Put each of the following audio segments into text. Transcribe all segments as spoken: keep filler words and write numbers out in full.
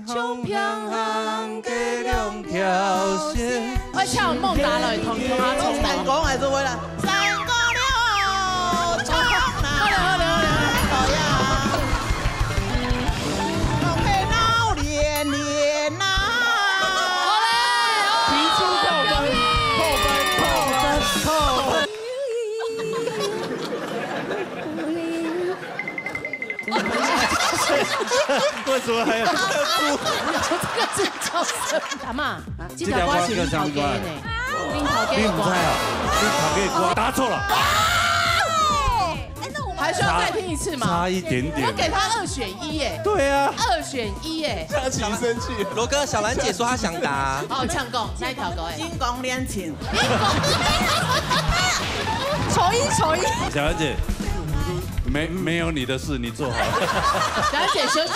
像平行个兩條線。我唱孟達來，同同啊，唱孟達。三哥還是為了三哥了，唱啦。好了，好了，好了。好呀。老配闹连连呐。好嘞，提出扣分，扣分，扣分，扣分。 为什么还要？这个是叫什么？阿嬷，这条歌是恁好听呢，恁好听的歌。你毋知啊？恁好听的歌，答错了。还需要再听一次吗？差一点点。我给他二选一耶。对啊。二选一耶。佳琪生气。罗哥，小兰姐说她想答。哦，唱歌，下一条歌哎。金光恋情。 丑一丑一。小兰姐，没没有你的事，你做好了。小兰姐休息。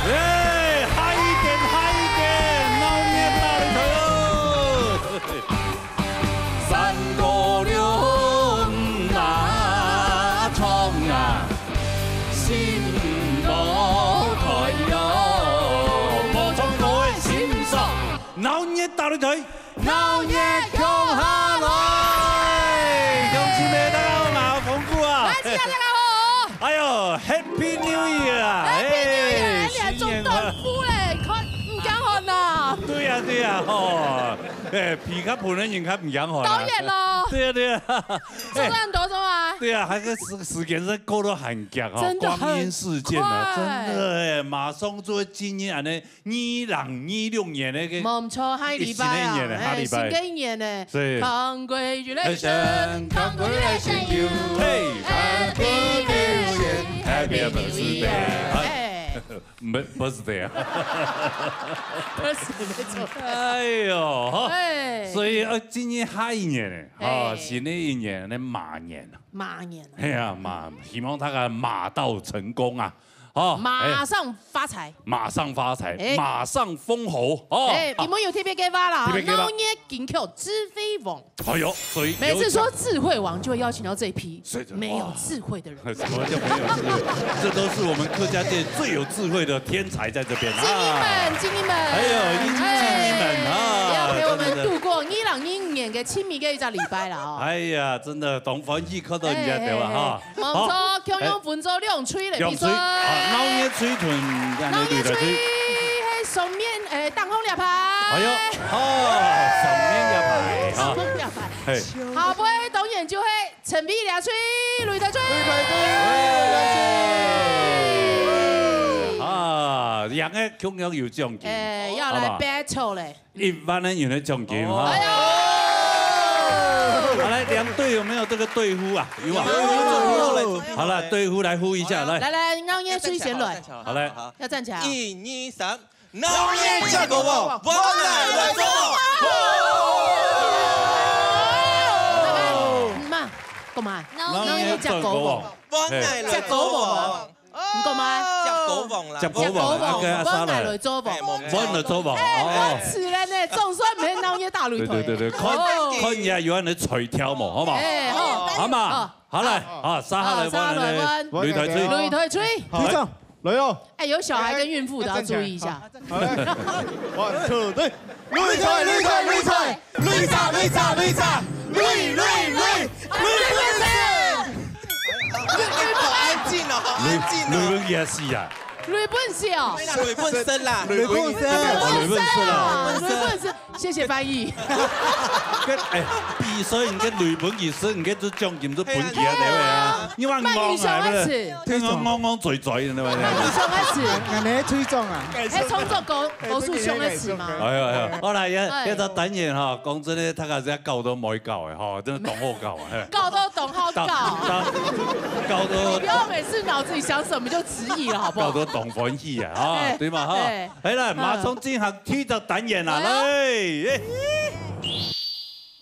耶，嗨一点，嗨一点，闹热大擂台哦！ 三姑六婆啊，唱啊，心无开哟，无唱歌个心酸。闹热大擂台，闹热共下来！乡亲们，大家好，我係紅姑啊！來，大家好！哎喲，Happy New Year啊！Happy New Year！哎，新年快樂！你還種豆腐嘞，你看，毋驚寒吶？對呀，對呀，吼。 哎，皮較薄个人較毋驚寒啊。當然咯。對啊，對啊。哎，做得很多種啊。對啊，還是時時間是過得很遽哦，真的很快。光陰似箭啊，真的哎，馬上就會進入恁呢二零二六年那個，無錯，下禮拜啊，一新的一年了，下禮拜。哎，新的一年呢，對。Congratulations，Congratulations，Congratulations，嘿，Happy New Year，Happy New Year，哎。 没，不是这样。不是，没错。哎呦，哈。哎。所以，呃，今年下一年呢，哈，哎。新的一年，那馬年啊。馬年啊。哎呀，馬，希望大家馬到成功啊，哦，馬上發財。哎，馬上發財，哎。馬上豐厚，哦。哎，你們有特別計劃啦，特別計劃。鬧熱金曲智慧王。 哎呦，所以有每次說智慧王，就會邀請到這一批是的，沒有智慧的人。哇。什麼叫沒有智慧？這都是我們客家界最有智慧的天才在這邊啊。精英們，精英們。哎呦，精英們啊，哎，要陪我們度過二零二五年个清明个一隻禮拜了哦。哎呀，真的，當歡喜看到人家對吧？哎，哎，哎。哈。無錯，好。共樣分做兩隊來比賽。哎，兩隊，啊，鬧熱隊同，鬧熱隊，係上面，哎，頂項這排。哎呦，哦，上面這排，哈。上面這排。 嘿。下背當然就係陳美這隊，擂台隊。擂台隊。啊，贏个共樣有獎金。哎，要來battle咧。好不好？一萬个銀个獎金哈。哎呦！好，來，兩隊有沒有這個隊呼啊？有啊。有，有，有，有。好了，隊呼來呼一下，來。來，來，鬧熱隊先來。好，來。要站起來啊。一、二、三。 鬧熱接鼓王，換𠊎來做王。嗯嘛，講嘛，鬧熱接鼓王，換𠊎來做王。接鼓王。你講嘛？接鼓王啦。接鼓王，接鼓王，啊，該阿莎來。換𠊎來做王。哎，換你做王，哎，哦。要死了呢，總算沒鬧熱大擂台。對，對，對，對，看，哦。看一下有人來吹條毛，好不好？哎，好。好嘛，好。好來，好，莎莎來換，好，莎莎來換。擂台隊。擂台隊。好，隊長。 來哦。哎，有小孩跟孕婦的要注意一下。哎，要站起來。好，好，來。One, two, three。擂台，擂台，擂台，擂打，擂打，擂打，擂，擂，擂，擂本色。你，你好安靜哦，好安靜哦。擂，擂本色啊。擂本色哦。擂本色啦。擂本色。哦，擂本色啦。擂本色。 謝謝翻譯。該，哎，比賽你个擂本意思，你个就獎金就分佢啊，哎呀，對不對啊？你話戇戇啊，對不對？你想愛吃？你戇戇嘴嘴的，對不對？你想愛吃？俺們隊長啊。哎，創作歌，哎，歌手想愛吃嗎？哎呀，哎呀，好啦，也，哎。這隻單元哈，講真的，大家是要搞都無搞的哈，真的當好搞啊，嘿。搞都當好搞。搞，搞，搞都，你不要每次腦子裡想什麼就直譯了，好不好？搞都當歡喜啊，啊，哎，對嘛，哈。哎。 好啦，馬上進行第一隻單元啦，哎呀。來，哎。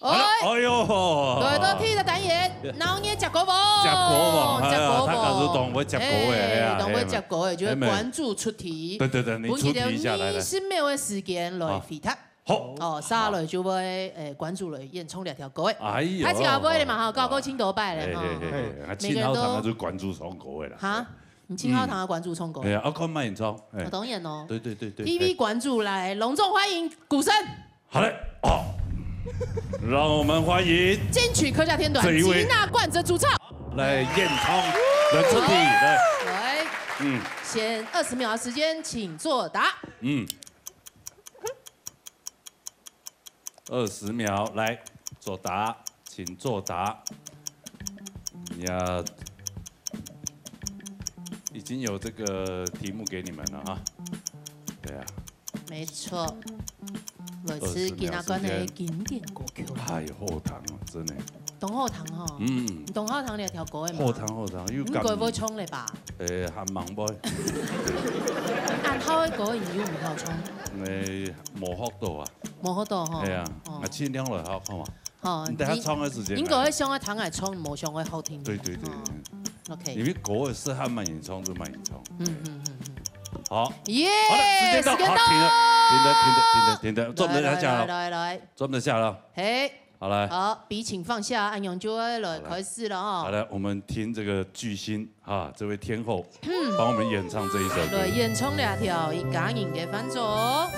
好了，哎。哎喲。來到第一隻單元，鬧熱接鼓王。接鼓王，接鼓王。哎呀，大家都當會接鼓的，哎，哎呀，當會接鼓的，哎，就會關注出題。對，對，對，你出題一下，來，來。分佢兜二十秒的時間來回答。好。好。哦，下來就會，誒，關注來演唱這條歌誒。哎喲，開始後尾了嘛，哈，教過盡多擺了，哈。嘿，嘿，嘿，嘿，啊，每個人都，盡好聽啊，就關注唱歌的啦。哈？你盡好聽啊，關注唱歌？哎呀，啊，看慢演唱，哎。啊，當然咯。對，對，對，對，T V關注來，隆重歡迎鼓聲。好嘞，好。讓我們歡迎金曲客家天團這一位吉娜冠哲主唱。來演唱，來出題，來。來，嗯。先二十秒的時間，請作答。嗯。 二十秒，來，作答，請作答。呀，已經有這個題目給你們了哈。對啊。沒錯。來自吉娜冠的經典歌曲。哎喲，好聽哦，真的。當好聽哦。嗯。你當好聽這條歌的嘛？好聽，好聽，又感人。你應該會唱了吧？誒，還吂會。恁好的歌，你又毋曉唱？誒，無學到啊。 無好多吼。係啊，哦。啊，盡量來好看嘛。吼，你等下唱个時間啊。應該會想愛聽愛唱，無想愛好聽。對，對，對，哦，對。OK。因為歌个適合慢演唱就慢演唱。嗯，嗯，嗯，嗯。好。耶，好了，時間到，時間到。好，停了，停了，停了，停了，停了，坐不得下了。來，來，來，來。坐不得下了。嘿。好，來。好，筆請放下，恁樣就會來開始了哦。好來，我們聽這個巨星 啊，這位天后幫我們演唱這一首歌。來，演唱這條一家人个伴奏哦。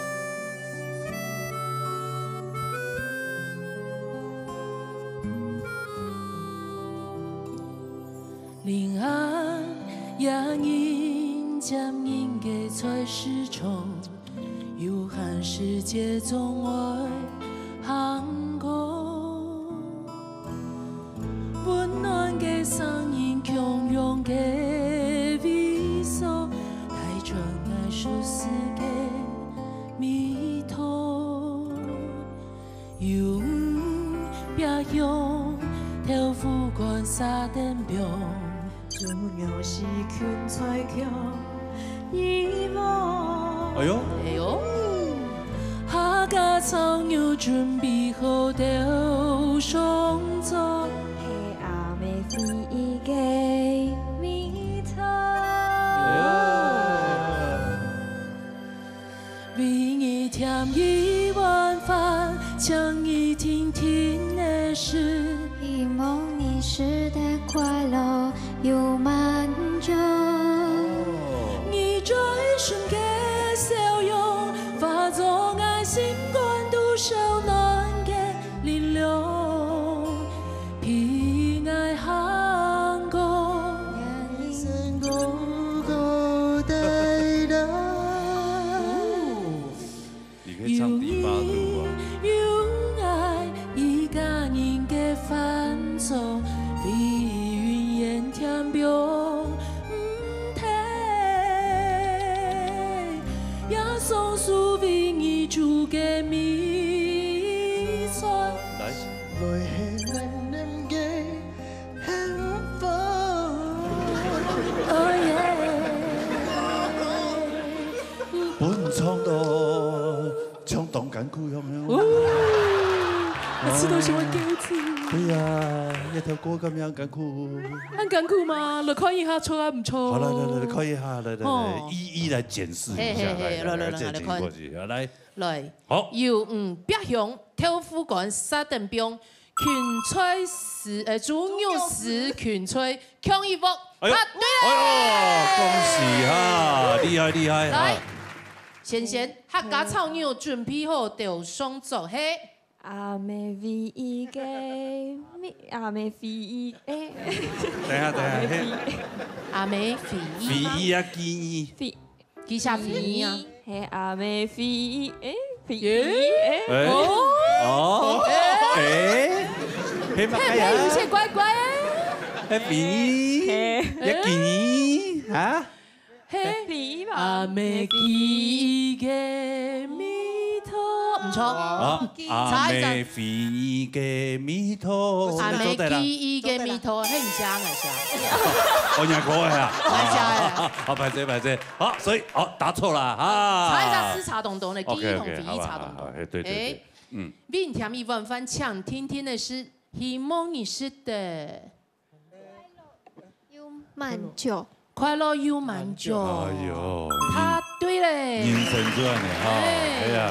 哎喲。哎喲。 你可以唱低八度啊。 來。 分唱到唱當艱苦樣樣。哦，啊，試到想愛噭嘴。對呀，這條歌咁樣艱苦。恁艱苦嗎？來看一下，錯啊，毋錯。好了，來來來，看一下，來來來，哦。一一來檢視一下，嘿嘿嘿，來來來來，來來來，檢視過去，來。來。好。魷魚、擘香、豆腐乾、沙丁餅、 芹菜絲，呃，豬肉絲芹菜，共一鑊。哎喲，答對了！哎喲，恭喜哈，厲害厲害哈！來，仙仙，客家炒肉準備好，鬥上桌係。阿妹唯一个，阿妹唯一，哎。等一下，等一下，嘿。阿妹唯一。唯一啊，記憶。唯 佢寫肥啊。係阿妹肥，誒，肥，耶。誒。哎，哦，哦，哎，嘿嘛，哎呀，有些怪怪誒。哎，肥，嘿。也肥啊，嘿，肥嘛，阿妹肥个味道，毋錯。啊，查一下。阿妹肥个味道，阿妹肥个味道，嘿，你寫，你寫。哦，你還可以啊。你寫的啊。好，歹勢歹勢。 好，所以，好，答錯了哈。差一下，時差當中呢，OK，OK，記憶同回憶差當中。好吧，好，好，哎，對，對，對，哎，嗯。明天一碗飯，請聽聽的是，希望你食得又滿足。快樂又滿足。哎喲，答對嘞。人生轉了哈，哎。哎呀。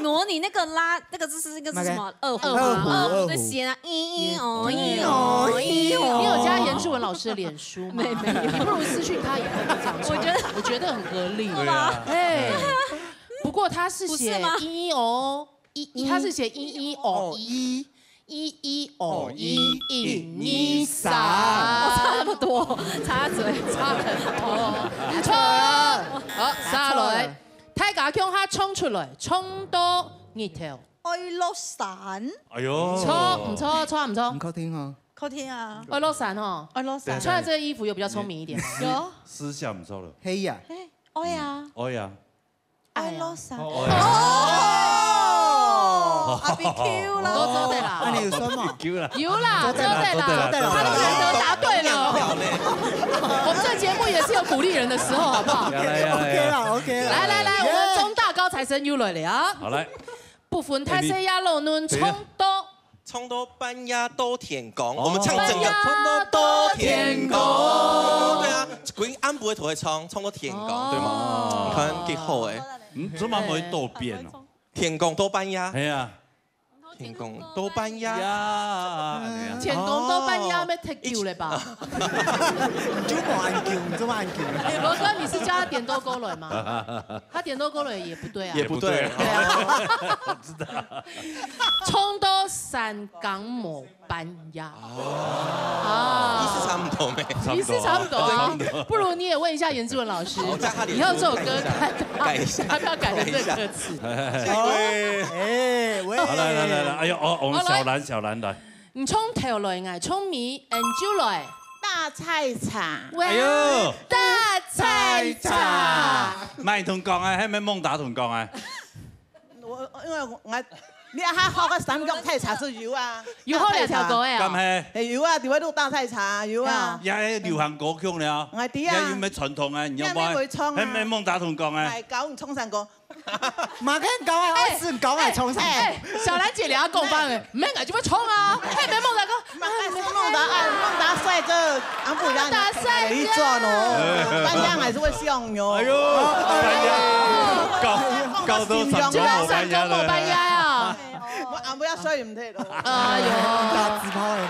模擬那个拉，那个就是那个是什么？二胡吗？二胡，二胡的弦啊，咦咦哦，咦哦，咦哦。你有加颜志文老师的脸书吗？没，没有。你不如私讯他以后就这样唱，我觉得我觉得很合理。对啊。哎，不过他是写不是吗？咦哦，咦，他是写咦咦哦哦，咦，咦咦哦，咦，咦咦三。哦，差那么多，插嘴。差很多。不错。好，下来，大家共下唱出来，唱到日頭。 愛落山。哎呦。毋錯，毋錯，毋錯，毋錯。很好聽哦。好聽啊。愛落山吼。愛落山。穿這個衣服有比較聰明一點嗎？有。思想毋錯了。係啊。哎，愛啊。愛啊。愛落山。哦。哦，阿B Q啦。都做得啦。啊，你有說嗎？Q啦。有啦，做得啦，做得啦，做得啦。他都難得答對了。我們這節目也是有鼓勵人的時候，好不好？來，來，來，OK啦，OK啦。來，來，來，我們鍾大高材生又來了啊。好，來。 不分大細也攏能唱到。唱到半夜到天光，哦。我們唱整個。半夜到天光。對啊，歸暗晡个都會唱，唱到天光，哦。對嗎？你看幾好欸。嗯，這麼會多變哦。天光到半夜。係啊。天光到半夜。呀，天光到半夜，哦。也忒久了吧？你就無恁久，你這麼恁久。哎，羅哥，你是叫他點到過來嗎？ 他點到過來也不對啊。也不對。對啊。我知道。唱到三更無半夜。哦。啊。意思差不多咩？意思差不多啊。差不多。不如你也問一下顏志文老師，好，在他臉書以後這首歌改一下。他要不要改成這個歌詞？改一下。謝謝。哎，喂。好，來，來，來，來，哎呦，哦，我們小蘭，好，來。小蘭來。 你唱頭來，𠊎唱尾，嗯，就來。大菜茶。喂，哎呦。大菜茶。麼人同講啊，係毋係蒙達同講啊？我，因為𠊎，你還學个三角菜茶係有啊。有好兩條歌个啊。敢係？哎，有啊，你會錄大菜茶，有啊。有啊。也係流行歌曲了。𠊎知啊。也有咩傳統啊，你有無？你還沒會唱啊。係毋係蒙達同講啊？來，教你唱山歌。 嘛跟高矮，哎，我是高矮冲上。哎，小蘭姐，你要講話欸，哎。毋免，𠊎就會衝啊，嘿，毋免問𠊎講，嘛，還是問答，哎，問答帥哥，啊，不然，問答帥哥。你轉哦，半夜還是會想喲。哎呦，半夜，搞，搞到三更無半夜了。就要三更無半夜啊。我暗晡要睡毋得咯。哎呦，大字炮的呢。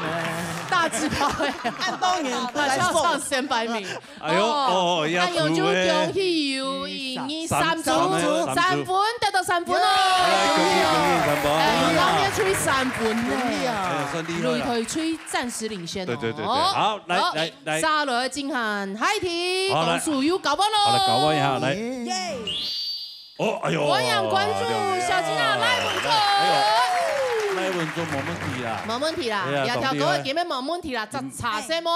大字炮的。按當年都來送。還是要上三百名。 哎呦，哦，哦，要哎呦，就恭喜有一、二、三組，三組，三分，得到三分哦。哎，恭喜，恭喜，三分。哎，當年出去三分呢。哎呀，算厲害了。擂台區暫時領先哦。對，對，對，對。好，來，好，來，來。下來進行下一題，好，來。倒數有九分咯。好，來，九分一下，來。耶。哦，哎呦，歡迎關注小金啊，來，來，來。哎呦，來問就無問題啦。無問題啦，哎呀，這條歌个節目無問題啦，當厲害。十差細妹。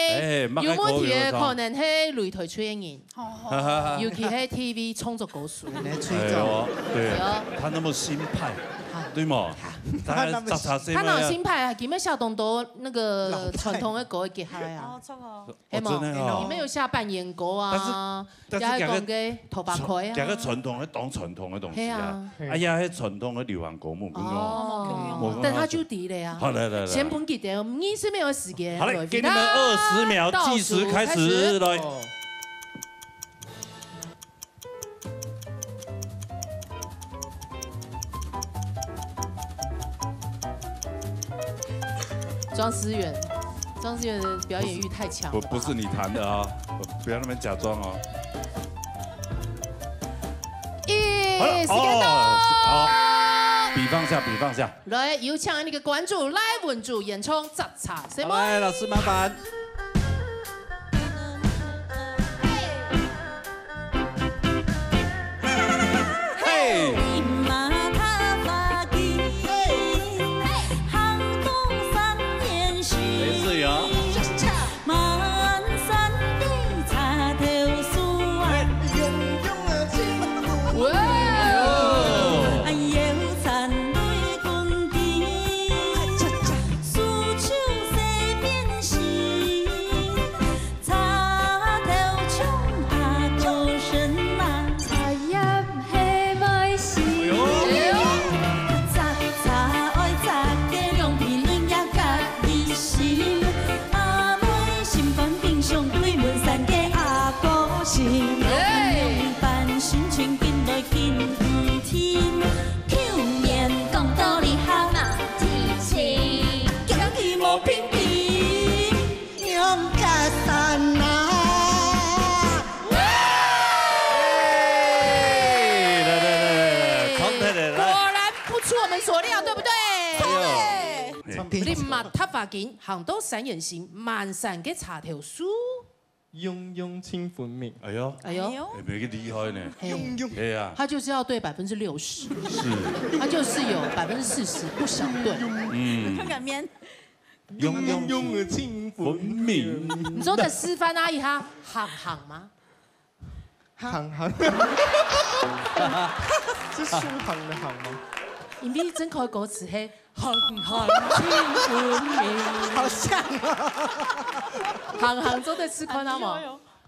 哎，有問題个可能係擂台區个人。 尤其係T V創作歌手。哎呦，對，對哦。他那麼新派，啊。對嗎？他那麼新，他十差細妹啊。他哪有新派啊？佢乜寫當多那個傳統的歌結合啊。哦，錯哦。係無？哦，真的哦。佢乜有寫扮演歌啊，但是，但是也係講个頭髮開啊。這個傳統，當傳統的東西啊。係啊。哎呀，係傳統的流行歌目，跟你講。哦，無共樣。但他就知了啊。好，來，來，來。先分佢點，你是沒有時間。好嘞，來，給你們二十秒，倒數計時開始，開始。來。 莊思源，莊思源的表演慾太強了吧？不，不是你彈的啊，不要那邊假裝哦。咦，好了，時間到。哦，好，比方下，比方下。 來，有請𠊎等个關主，來，文主演唱《十差細妹》。好，來，老師，麻煩。嘿。沒事喲。 哇哦！出我們所料，對不對？哎呦，你嘛踏花緊，行到山巖心，滿山个茶頭樹。樣樣盡分明。哎呦，哎呦，哎，沒个厲害呢。嘿，樣樣。哎呀，他就是要對百分之六十，是，他就是有百分之四十不想對。嗯，看看面。樣樣樣樣盡分明。你說再示範啊一下，行行嗎？ 行行，是樹行的行嗎？因為正確个歌詞係行行盡分明。好像哦。行行做得試看啊嘛？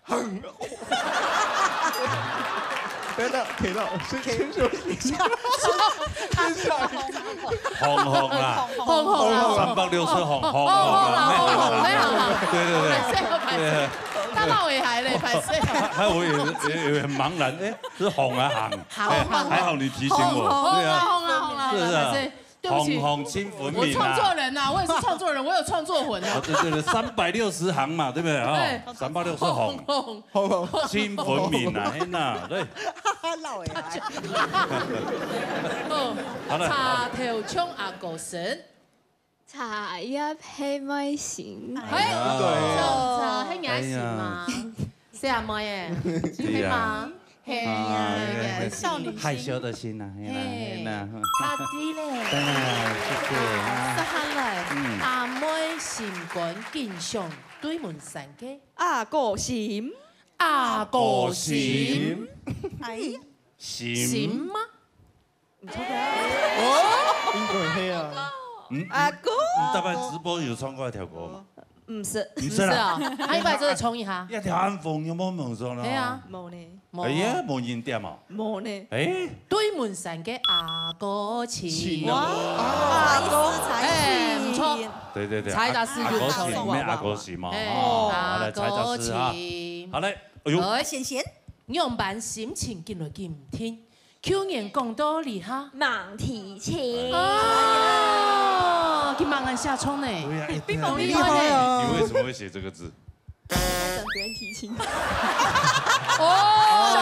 行。等等，可以了，先先休息一下，先下一个。行行啦，行行啦，三百六十行行行啦，行行，沒有行行。對對對，歹勢歹勢，對。大到尾還嘞，歹勢。還有我也也也很茫然，哎，是紅啊行，行哎，還好你提醒我，紅紅對啊，紅啊紅啊，是不是啊？歹勢，對不起，紅紅盡分明啊。我創作人啊，我也是創作人，我有創作魂啊。啊，對對對，三百六十行嘛，對不對？哦，對，三百六十行，紅紅，紅紅，盡分明啊，嘿呐，對。老欸，好了，茶頭像阿哥身。 茶葉係妹心。哎，對。種茶係𠊎心嘛。哎呀。細阿妹欸，係嗎？係啊，啊，少女心。害羞的心啊，係啦，係啦。啊，對咧。當然，謝謝啊。接下來，嗯。阿妹心肝緊想對門山个。阿哥心。阿哥心。哎。心。心嗎？ 哦，應該係啊。嗯，阿哥。你大概直播有唱過那條歌嗎？毋識。毋識啦。毋識啊，啊，你把這個衝一下。一條暗風有無問說了？係啊。無呢。無。哎呀，無人點啊。無呢。哎。對門山个阿哥情。情啊。哇，阿哥情。哎，毋錯。對對對，猜一下是阿哥情，毋係阿哥情嘛。哎，哦，好，來猜一下是啊。阿哥情。好嘞，哎呦。來，顯顯。仰般心情緊來緊定？ 舊年講到這下。吂提醒。哦，佢吂恁寫錯呢。對呀，哎，對呀。當厲害呢。你為什麼會寫這個字？在等別人提醒。哦，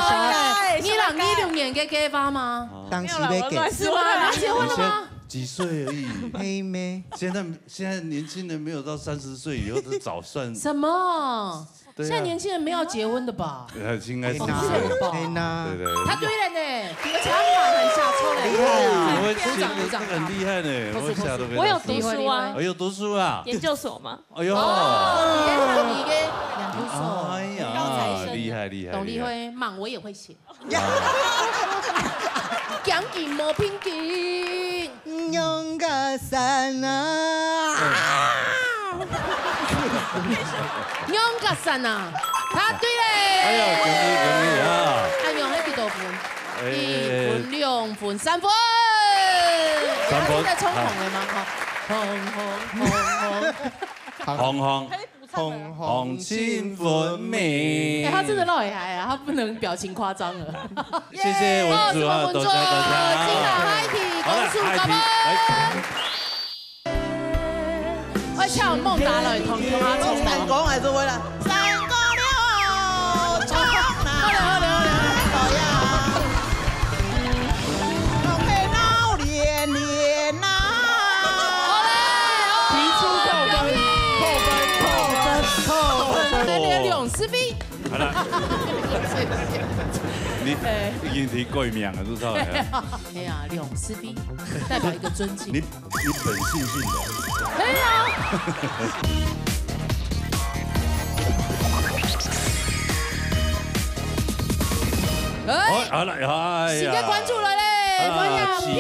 哎，二零二六年个計畫嗎？當時要結。沒有啦，我亂說。是嗎？你要結婚了嗎？幾歲而已。妹妹。現在現在年輕人沒有到三十歲以後，都早算。什麼？ 對啊。現在年輕人沒有要結婚的吧？呃，應該是。哦，是吧？天哪。對對對。他對了呢，而且他還寫錯了。厲害啊。我會寫，鼓掌，鼓掌，這個很厲害呢，我寫都沒有。我有讀書啊。哎呦，讀書啊。研究所嘛。哎呦。哦，你也很，你也研究所。哎呀，高材生。厲害，厲害，當厲害，厲害。蠻，我也會寫。 驚佢無平靜。仰結山啊。仰結山啊，答對咧。哎呀，恭喜恭喜啊！恁樣係幾多分？哎。一分、兩分、三分。三分。你還是在衝紅的嗎？哈，紅紅紅紅。 紅紅，紅紅盡分明。哎，他真的落下來啊，他不能表情誇張了。謝謝文竹啊，多謝，多謝啊。今晚嗨皮公主高分。好了，嗨皮，來。我請孟達來同大家唱。三公還是會啦？三公了，唱啦。好了，好了，好了。好呀。 提出扣分，扣分，扣分，扣分。來，來，兩十分。好了。你已經提過一名了，是不是？哎呀，兩十分，代表一個尊敬。你，你本性性的。對啊。 哎，好了，哎呀。新的關注來咧，啊，歡迎P。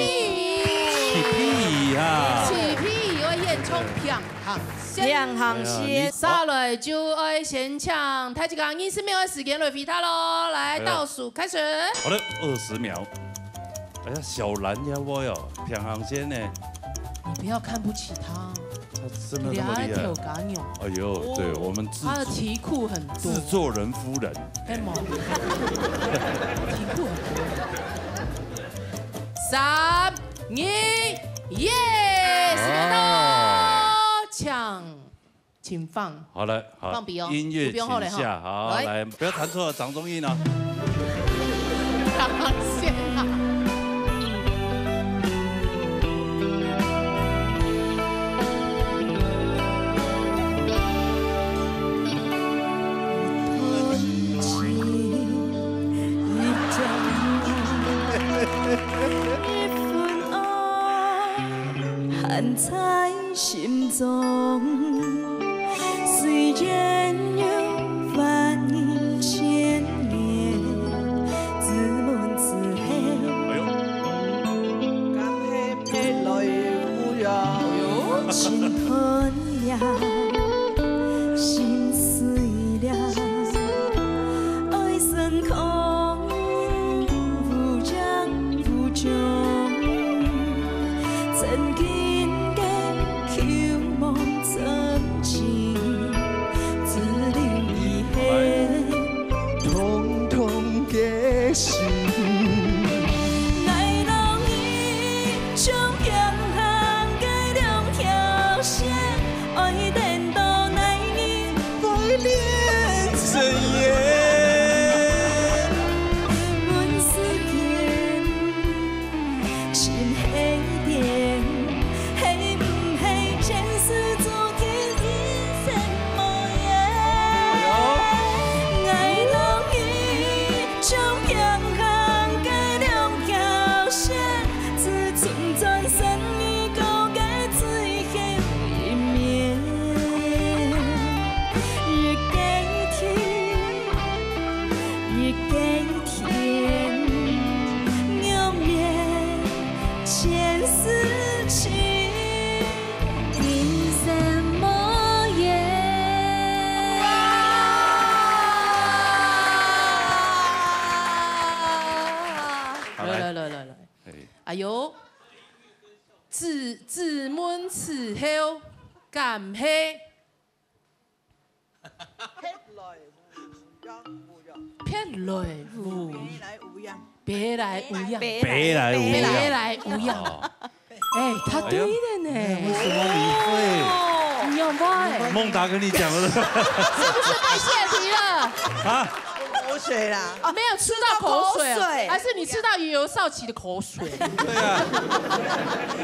起，起P哈。起P，我演唱平行線。平行線。哎呀，你，下來就愛先請大家二十秒的時間來回答咯，來，來了。倒數開始。好的，二十秒。哎呀，小蘭呀，我喲，平行線呢。你不要看不起他。 他真的那麼厲害。你還要挑家用。哎呦，對，我們製作，他的題庫很多。製作人夫人。哎媽，题庫很多。三、二、一，時間到，啊。請，請放。好，來，好，放筆哦，音樂請下，不用後了哈。好，來。來，不要彈錯了，掌中音哦。當先啊。在心中。雖然有萬語千言，只聞此後。哎喲。敢係別來無恙？哎喲。心斷了，心碎了，愛成空，無影無蹤。 曾經个渴望真情，只留遺憾。痛痛个心。愛落雨，將平衡个兩條線，愛等到哪日，愛連成緣。問世間 情係電，係毋係前世注定一生無緣？哎喲。愛落雨，將平衡个兩條線，只存轉身已故个最後一面。日个天，日个 天，永別前世情，今生無緣。好，來。來，來，來，來，來。哎。哎喲，自，自問此後，敢係 別來無恙，無恙。別來無恙。別來無恙。別來無恙。別來無恙。哦。哎，他對了呢。哎呦，為什麼你會？哦。你有沒有？孟達跟你講的。是不是被洩題了？啊？口水啦。沒有吃到口水啊？吃到口水。還是你吃到游少奇的口水？ 對啊。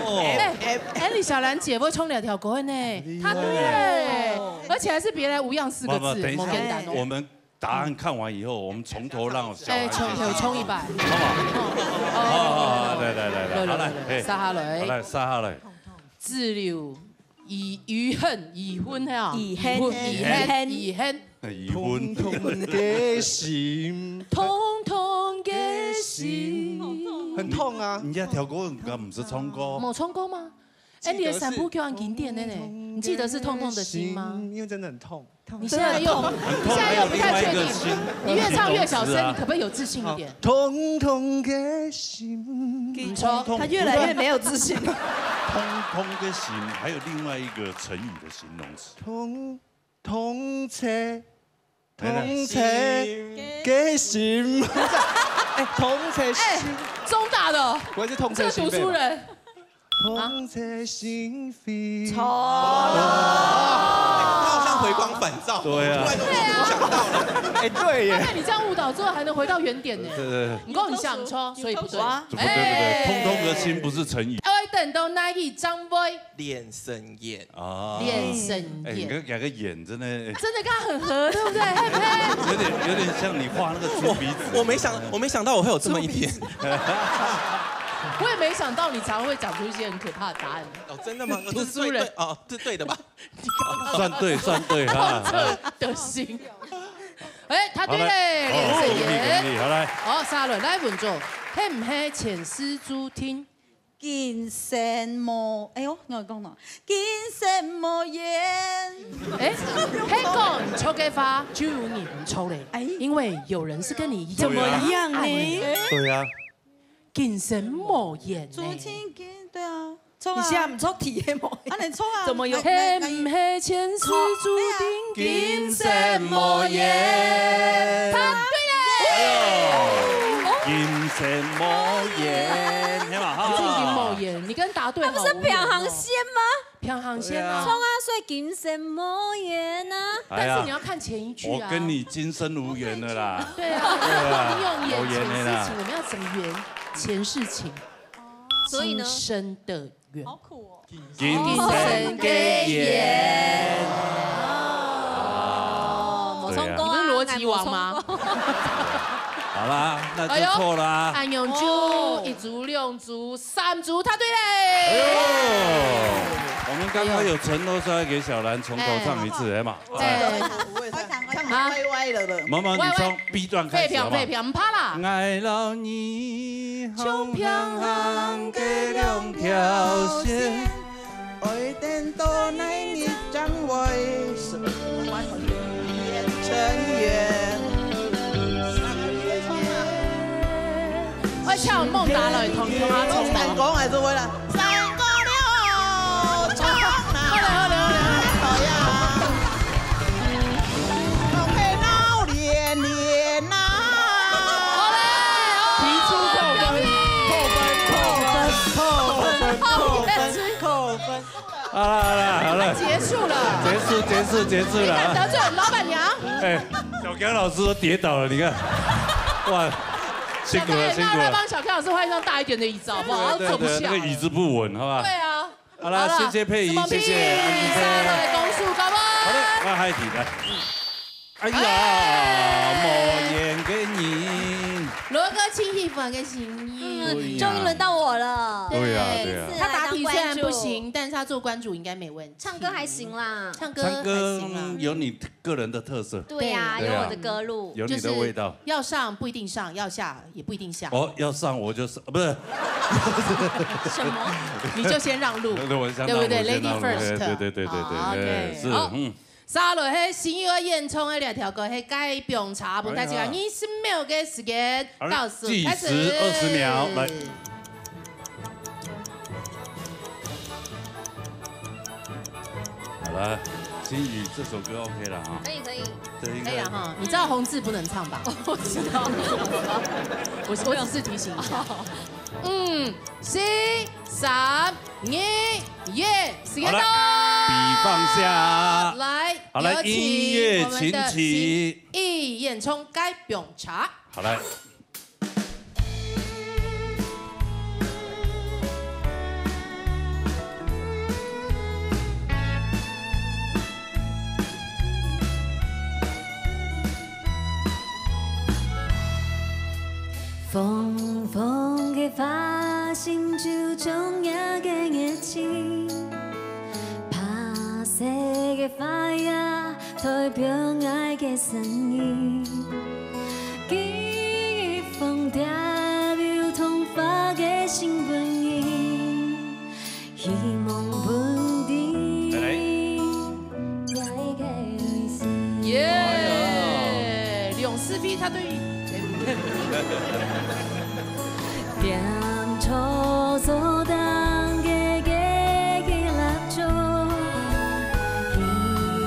哦。哎，哎，哎，李小蘭姐會唱兩條歌呢，厲害。她對耶，而且還是別來無恙四個字，不，不，等一下，無簡單哦。我們答案看完以後，我們從頭讓小蘭姐，哎，從頭衝一擺。好不好？哦。好，好，好，來，來，來，來，來，好，來，來，嘿。續下來。好，來，續下來。只留 遺，遺恨，遺恨係啊？遺恨，遺恨，遺恨。遺恨。痛痛个心。痛痛个心。很痛啊。人家條歌，人家毋識唱歌。沒唱過嗎？哎，你的三部曲很經典的呢，你記得是《痛痛的心》嗎？因為真的很痛。你現在又，很痛，現在又不太確定，還有另外一個心，你越唱越小聲，你可不可以有自信一點？痛痛个心。不錯。他越來越沒有自信。痛痛个心，還有另外一個成語的形容詞。 通，通車，通車个心。哎，通車心。哎，中大的哦，不會是通車心肺吧？這個讀書人。通車心肺。錯。他好像回光返照，對啊。突然間想到了。哎，對耶。他被你這樣誤導之後，還能回到原點呢。對，對，對。你跟我講錯，所以不對。哇。不對，不對，哎。通通的心不是成語。哎，等到哪一張位？ 連成緣。哦。連成緣。哎，你跟，兩個緣真的，哎。真的跟他很合，對不對？嘿不嘿？有點，有點像你畫那個豬鼻子。我，我沒想，我沒想到我會有這麼一天。豬鼻子。我也沒想到你常會講出一些很可怕的答案。哦，真的嗎？讀書人。這是對，對，哦，這對的吧？算對，算對哈。痛徹的心。哎，他對嘞，好來。連成緣。哦，恭喜，恭喜，好來。哦，續落來，文總，係毋係前世注定？ 今生無，哎喲，𠊎講喏，今生無緣。哎，係講著个話，就有人毋著咧。哎。因為有人是跟你一樣的答案。怎麼樣呢？對啊。今生無緣呢。注定今，對啊，著啊。你寫毋著題的無？啊，你著啊。怎麼有？係毋係前世注定？今生無緣。答對了。哎喲。 今生無緣，係嘛？哈。今生無緣，你跟答對好無緣哦。那不是平行線嗎？平行線啊。對啊。著啊，所以今生無緣啊。哎呀，但是你要看前一句啊。我跟你今生無緣了啦。對啊，對啊，我們用眼前事情，無緣了啦。我們要怎麼圓前世情？所以呢？今生的緣。好苦哦。 今生个緣。哦，無唱歌啊，對啊。你不是邏輯王嗎？還無唱歌。好啦，那就错啦。哎呦，恁樣就一組、兩組、三組，答對嘞。哎呦，我們剛剛有承諾說要給小蘭從頭唱一次，哎嘛。唱歪歪了。毛毛，你從 B段開始好不好？廢票，廢票，毋怕啦。愛摎你唱平行个兩條線。 愛等到哪日將會成圓。我唱孟達來，同同他唱。成功還是會啦？成功了，唱啦！好了好了好了，好呀。好配闹连连呐。好嘞，提出扣分，扣分，扣分，扣分，扣分，扣分。好了好了好了，结束了。结束结束结束了啊！得罪老板娘。哎，小刚老师都跌倒了，你看，哇，辛苦了辛苦了。那帮小刚老师换一张大一点的椅子好不好？对对对，坐不下了。那个椅子不稳，好吧？对啊。好了，谢谢佩仪，谢谢安吉三位公主，好不好？好的，那还提来。哎呀，莫言给你。罗哥，请喜欢个心意。对呀终于轮到我了。对呀对呀第一次他答题虽然来当关主不行，但是他做关主应该没问题。唱歌还行啦。唱歌唱歌还行啊。有你个人的特色，对呀，对啊有我的歌路。有你的味道。要上不一定上，要下也不一定下。哦，要上我就上，不是，什么？你就先让路，对，我先对不对让我先让？Lady first，对对对对对好对， ，OK，是好，嗯。下落去，心怡个演唱个两条歌，系《该冰茶》，分大家哎呀二十秒个时间，好嘞倒数计开始。时二十秒，来。好了，心怡这首歌 OK 了哈，可以可以。这应该可以了哈，你知道红字不能唱吧？我知道。我我只是提醒一下。嗯，四、三、二、一，时间好了到。笔放下，来，好来，有请音乐我们的请起。心怡演唱《该冰茶》。好来。红红个花心就种呀个热情，白色个花呀代表爱个声音。记忆风调流通花个心本意，希望本地来来爱个旅行。耶！梁思飞他对点头做当个个个蜡烛，奇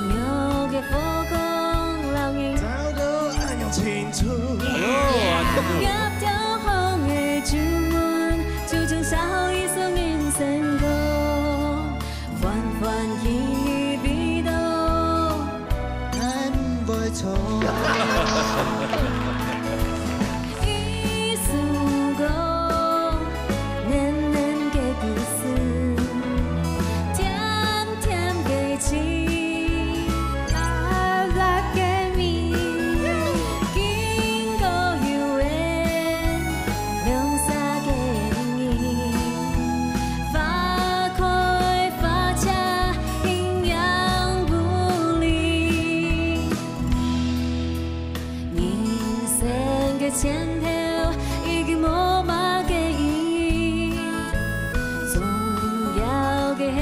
妙个火光让人找到恁樣清楚。入到好个主门，就像烧一首人生歌，欢欢喜喜味道。还毋会错。一首歌，暖暖个故事，甜甜个情，辣辣个味，经过有缘，两三个人，花开花谢，阴阳无离。 人生个前头已经无么个意义，重要个系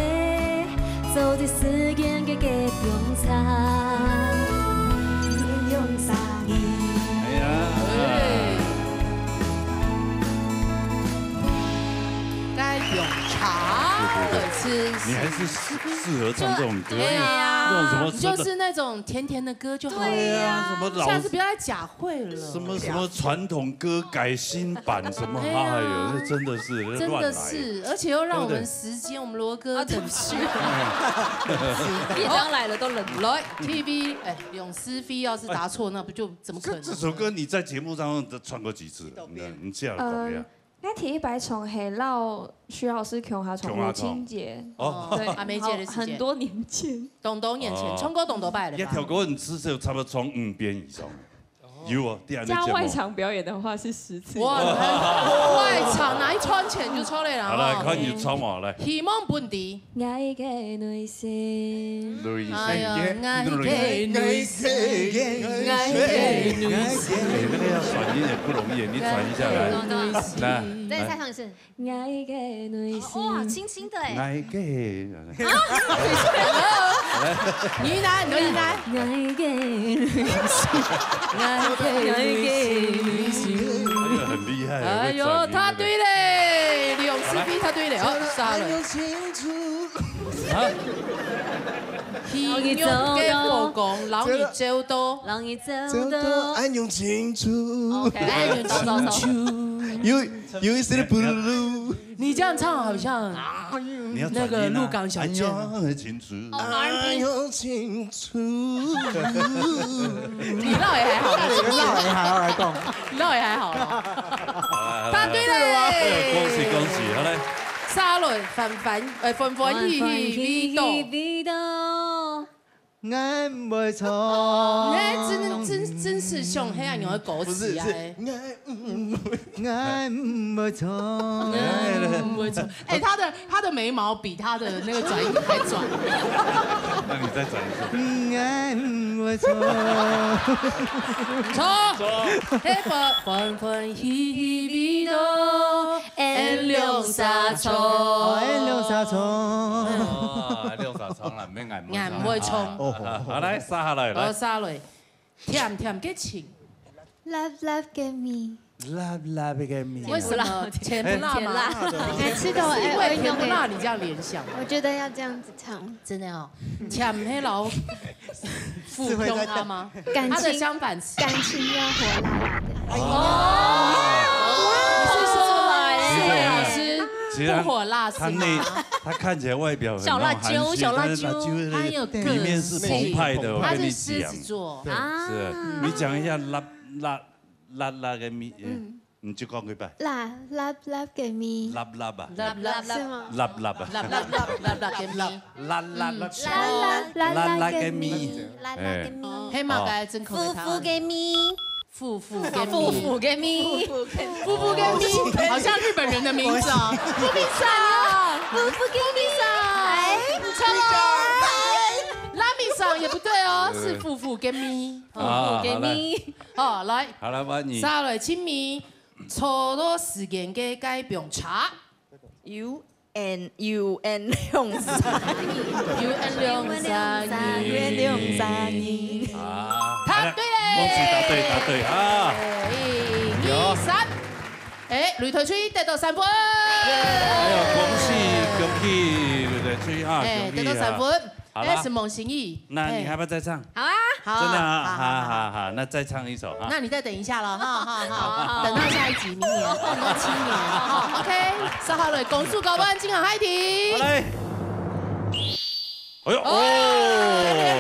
做得时间个个冰茶。哎呀，该用茶了吃。你还是适适合唱这种歌，对呀，那种什么你就是那种甜甜的歌就好了。对呀，什么老下次不要再假会了。什么什么传统歌改新版什么，哎呀哎呦，那真的是真乱来。的是，而且又让我们对不对时间，我们罗哥啊，对不起，一张来了都冷了。来 T V，哎，梁思飞要是答错，那不就怎么可能？这这首歌你在节目当中都唱过几次了？你你这样怎么样？該第一擺唱係摎徐老師共下唱母親節，哦，對，阿妹姐的時間好很多年前。當多年前，哦唱過當多擺了吧？一條歌你至少差不多唱五遍以上。有哦，第二个节目。加外场表演的话是十次。哇，外场哪一串钱就出来了哈。好，来，看你唱嘛，来。希望本地。爱个内心。哎呀，爱个内心，爱个内心。哎，那个要转音也不容易，你转一下来。来，再再唱一次。 爱个内心。哇，轻轻的哎。哪一个？呢喃，呢喃。爱个内心。爱个内心。这个很厉害。哎呦，他对嘞，两次比他对嘞，哦，杀了。啊？天用个火光，让你走到，让你走走到到。爱用清楚。 OK，哎，走走走。有有一些的不如。你这样唱好像你要那个鹿港小镇啊。很清楚。哦，R&B。用清楚。你老也还好，那也还好来讲。你老也还好了。答对嘞！恭喜恭喜，好嘞。沙伦，欢欢，呃，欢欢喜喜味道。味道。俺毋會錯。哎，真真真是像黑暗用的歌词啊！不是，是。俺嗯俺毋會錯。嗯，我错。哎，他的他的眉毛比他的那个转音还转。那你再转一次。俺毋會錯。错。黑欢欢欢喜喜味道，俺两三错。俺两三错。哦，两三错了，没俺俺会冲。好，来，杀下来，好，来。杀了。甜甜个情。 Love love give me。 Love love give me。为什么甜不辣吗？哎，吃的我因为甜不辣，哎，你这样联想，我觉得要这样子唱，真的哦。甜黑老虎冲啊吗？感情它的相反词。感情要火辣辣的。哦，你是说四位老师其实他不火辣是吗？他那他看起来外表很小辣椒那种含蓄小辣椒但是辣椒他有个里面是澎湃的，我跟你他是狮子讲。座。啊是，你讲一下辣辣辣辣个咪，嗯，你就讲一遍。辣 love love give me。 辣辣吧，辣辣辣是吗？辣辣吧，辣辣辣辣辣给你。辣辣辣辣辣辣辣给给你。你。辣辣给你。黑马该真口味夫妇给你，夫妇给夫妇给你，夫妇给你，好像日本人的名字啊。夫妇给你，夫妇给你，哎，错了。拉米桑也不对哦，是夫妇给你。啊，给你，好，来，好了，换你。沙雷亲密，错多时间给改变差。 U N U N两三，U N两三，U N两三一。啊，答对嘞，恭喜答对答对啊！一、二、三，哎，擂台吹得到三分，哎呦，恭喜恭喜，对不对？吹啊，哎，恭喜啊！得到三分，好啦哎，是梦心意，那你还要不要再唱？好啊，好，真的啊，好好好，那再唱一首啊。那你再等一下了，哈哈哈。等到下一集，明年二零二七年，哈，OK，说好了，公司高班金好嗨题。好嘞。哎呦哦，哦，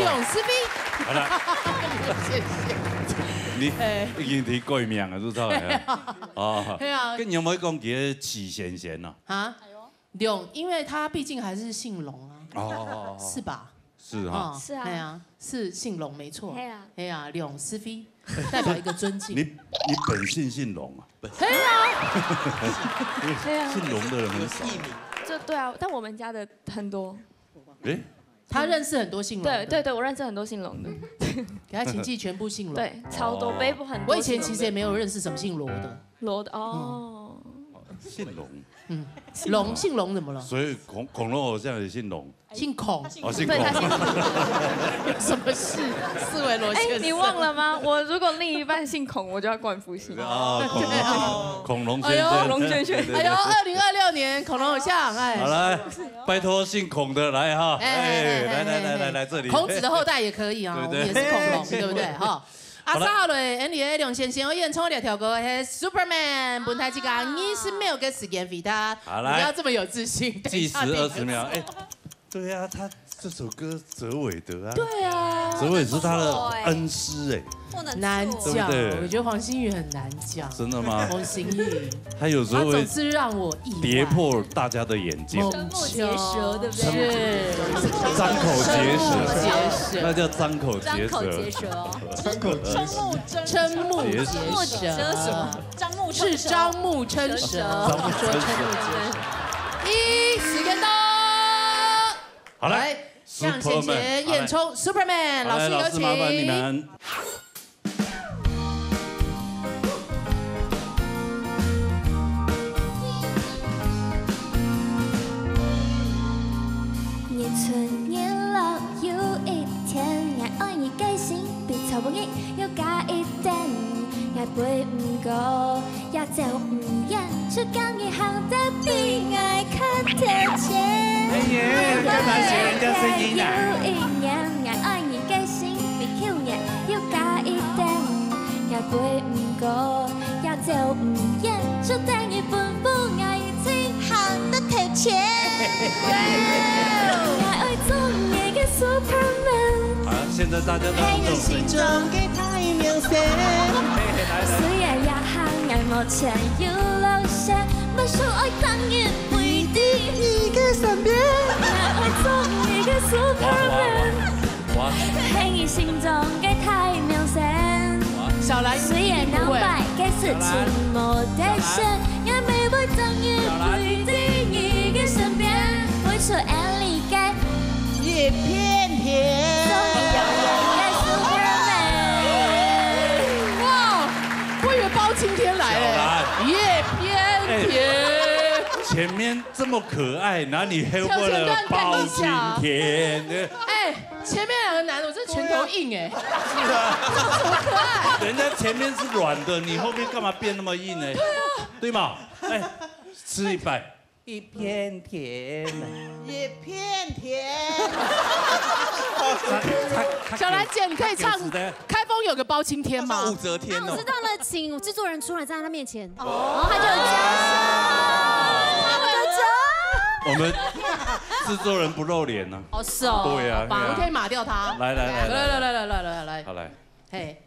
勇士兵，好了，谢谢。你哎已经提过名了，是不是？哦，对啊跟你有没有讲给许贤贤呢？啊，勇，因为他毕竟还是姓龙啊，哦，是吧？是哈，哦，是啊对啊，是姓龙没错。对啊对啊，龙是非，代表一个尊敬。你你本姓姓龙啊？对啊，对啊，姓龙的人很少。这对啊，但我们家的很多，哎，他认识很多姓龙的。对对对，我认识很多姓龙的，给他亲戚全部姓龙。对，超多北部很多。我以前其实也没有认识什么姓罗的。罗的哦，姓龙，龙姓龙怎么了？所以恐恐龙偶像也姓龙。姓孔。哦，姓孔。对他姓孔。有什么事？四维罗先生。哎，你忘了吗？我如果另一半姓孔，我就要冠夫姓。啊，恐龙恐龙先哎呦生，恐龙先生对对对哎呦，二零二六年恐龙偶像，哎，好来，拜托姓孔的来哈，哎哎哎哎，来来来哎来来这里，孔子的后代也可以啊，对我们也是恐龙，对不对？哈。啊，好了三号嘞，Andy 龙先生，我演唱了条歌，嘿，Superman，本台这个二十秒的时间回答，好来不要这么有自信，等一下计时二十秒，哎，对啊，他这首歌哲伟的啊，对啊，我也是他的恩师哎，不能错难讲，对不对？我觉得黄星宇很难讲。真的吗？黄星宇，他有时候会他总是让我意外。跌破大家的眼镜。瞠目结舌，对不对？是。张口结舌，瞠目结舌。那叫张口结舌。张口结舌哦。瞠目瞠目结舌。瞠目结舌。瞠目结舌什么？瞠目瞠舌。是张目瞠舌。张目瞠舌。说瞠目结舌。一，时间到。好，来，来，向贤贤 Superman，演唱Superman，好，来，老师有请。老师，麻烦你们。日出日落有一天，我愛你个心比草木葉又加一點，我飛毋高，也走毋遠，就講你行得比我較頭前。哎呀，幹嘛學人家聲音啊？有一年，我愛你个心比舊年又加一點，也飛毋高，也走毋遠，就等於吩咐我已經行得頭前。我愛做你个 Superman。好，現在大家都要動身。 雖然夜行，𠊎目前有路線，乜想愛等你飛在你个身邊。𠊎愛做你个Superman，哇，哇，哇。係你心中个太陽神。哇。小蘭，雖然兩擺个事情無得選，𠊎乜會等你飛在你个身邊，飛出愛你个 一片天。送你永遠的Superman。哇，我以為包青天來了，小蘭。一片天。哎，前面這麼可愛，哪裡還有跳成段看一下。包青天？哎，前面兩個男的，我真的拳頭硬哎。是啊。這怎麼可愛？人家前面是軟的，你後面幹嘛變那麼硬呢？對啊。對嗎？哎，吃一半。 一片天。一片天。小蘭姐，你可以唱《開封有個包青天》嗎？武則天哦。那我知道了，請製作人出來站在他面前，哦。然後他就會這樣。我們製作人不露臉呢。哦，是哦。對啊，好吧。對啊。我可以碼掉他。來，來，來，來，來。來，來，來，來，來，來。好，來。 嘿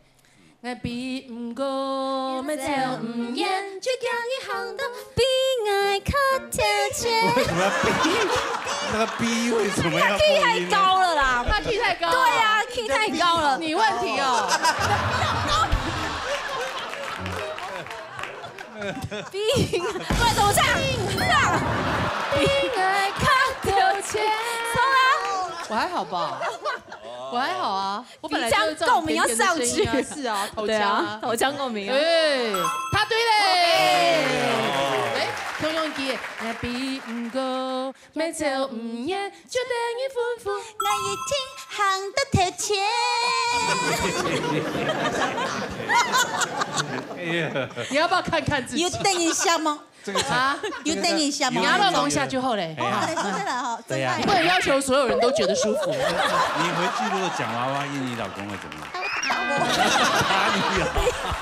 ，𠊎比毋高，乜走毋遠，就驚你行得比𠊎較頭前。為什麼要比？那個比為什麼要破音呢？那key太高了啦。那key太高了。對啊，key太高了。你問題哦。比，不然怎麼唱？比𠊎較頭前。錯啊。我還好吧？我還好啊。 我本來就是這種甜甜的聲音啊，鼻腔共鳴要上去。是啊，頭腔啊。對啊，頭腔共鳴啊。哎，答對嘞。哎，通用機，那比毋高，乜走毋遠，就等於吩咐，𠊎已經行得頭前。哎呀。你要不要看看自己？有等一下嗎？ 這個才，啊？有等一下嗎？你要不要講一下就好嘞？哎呀。好，等一下再來哈，對呀。真的。你不能要求所有人都覺得舒服。你回去如果講娃娃音，你老公會怎麼樣？打我。打你啊！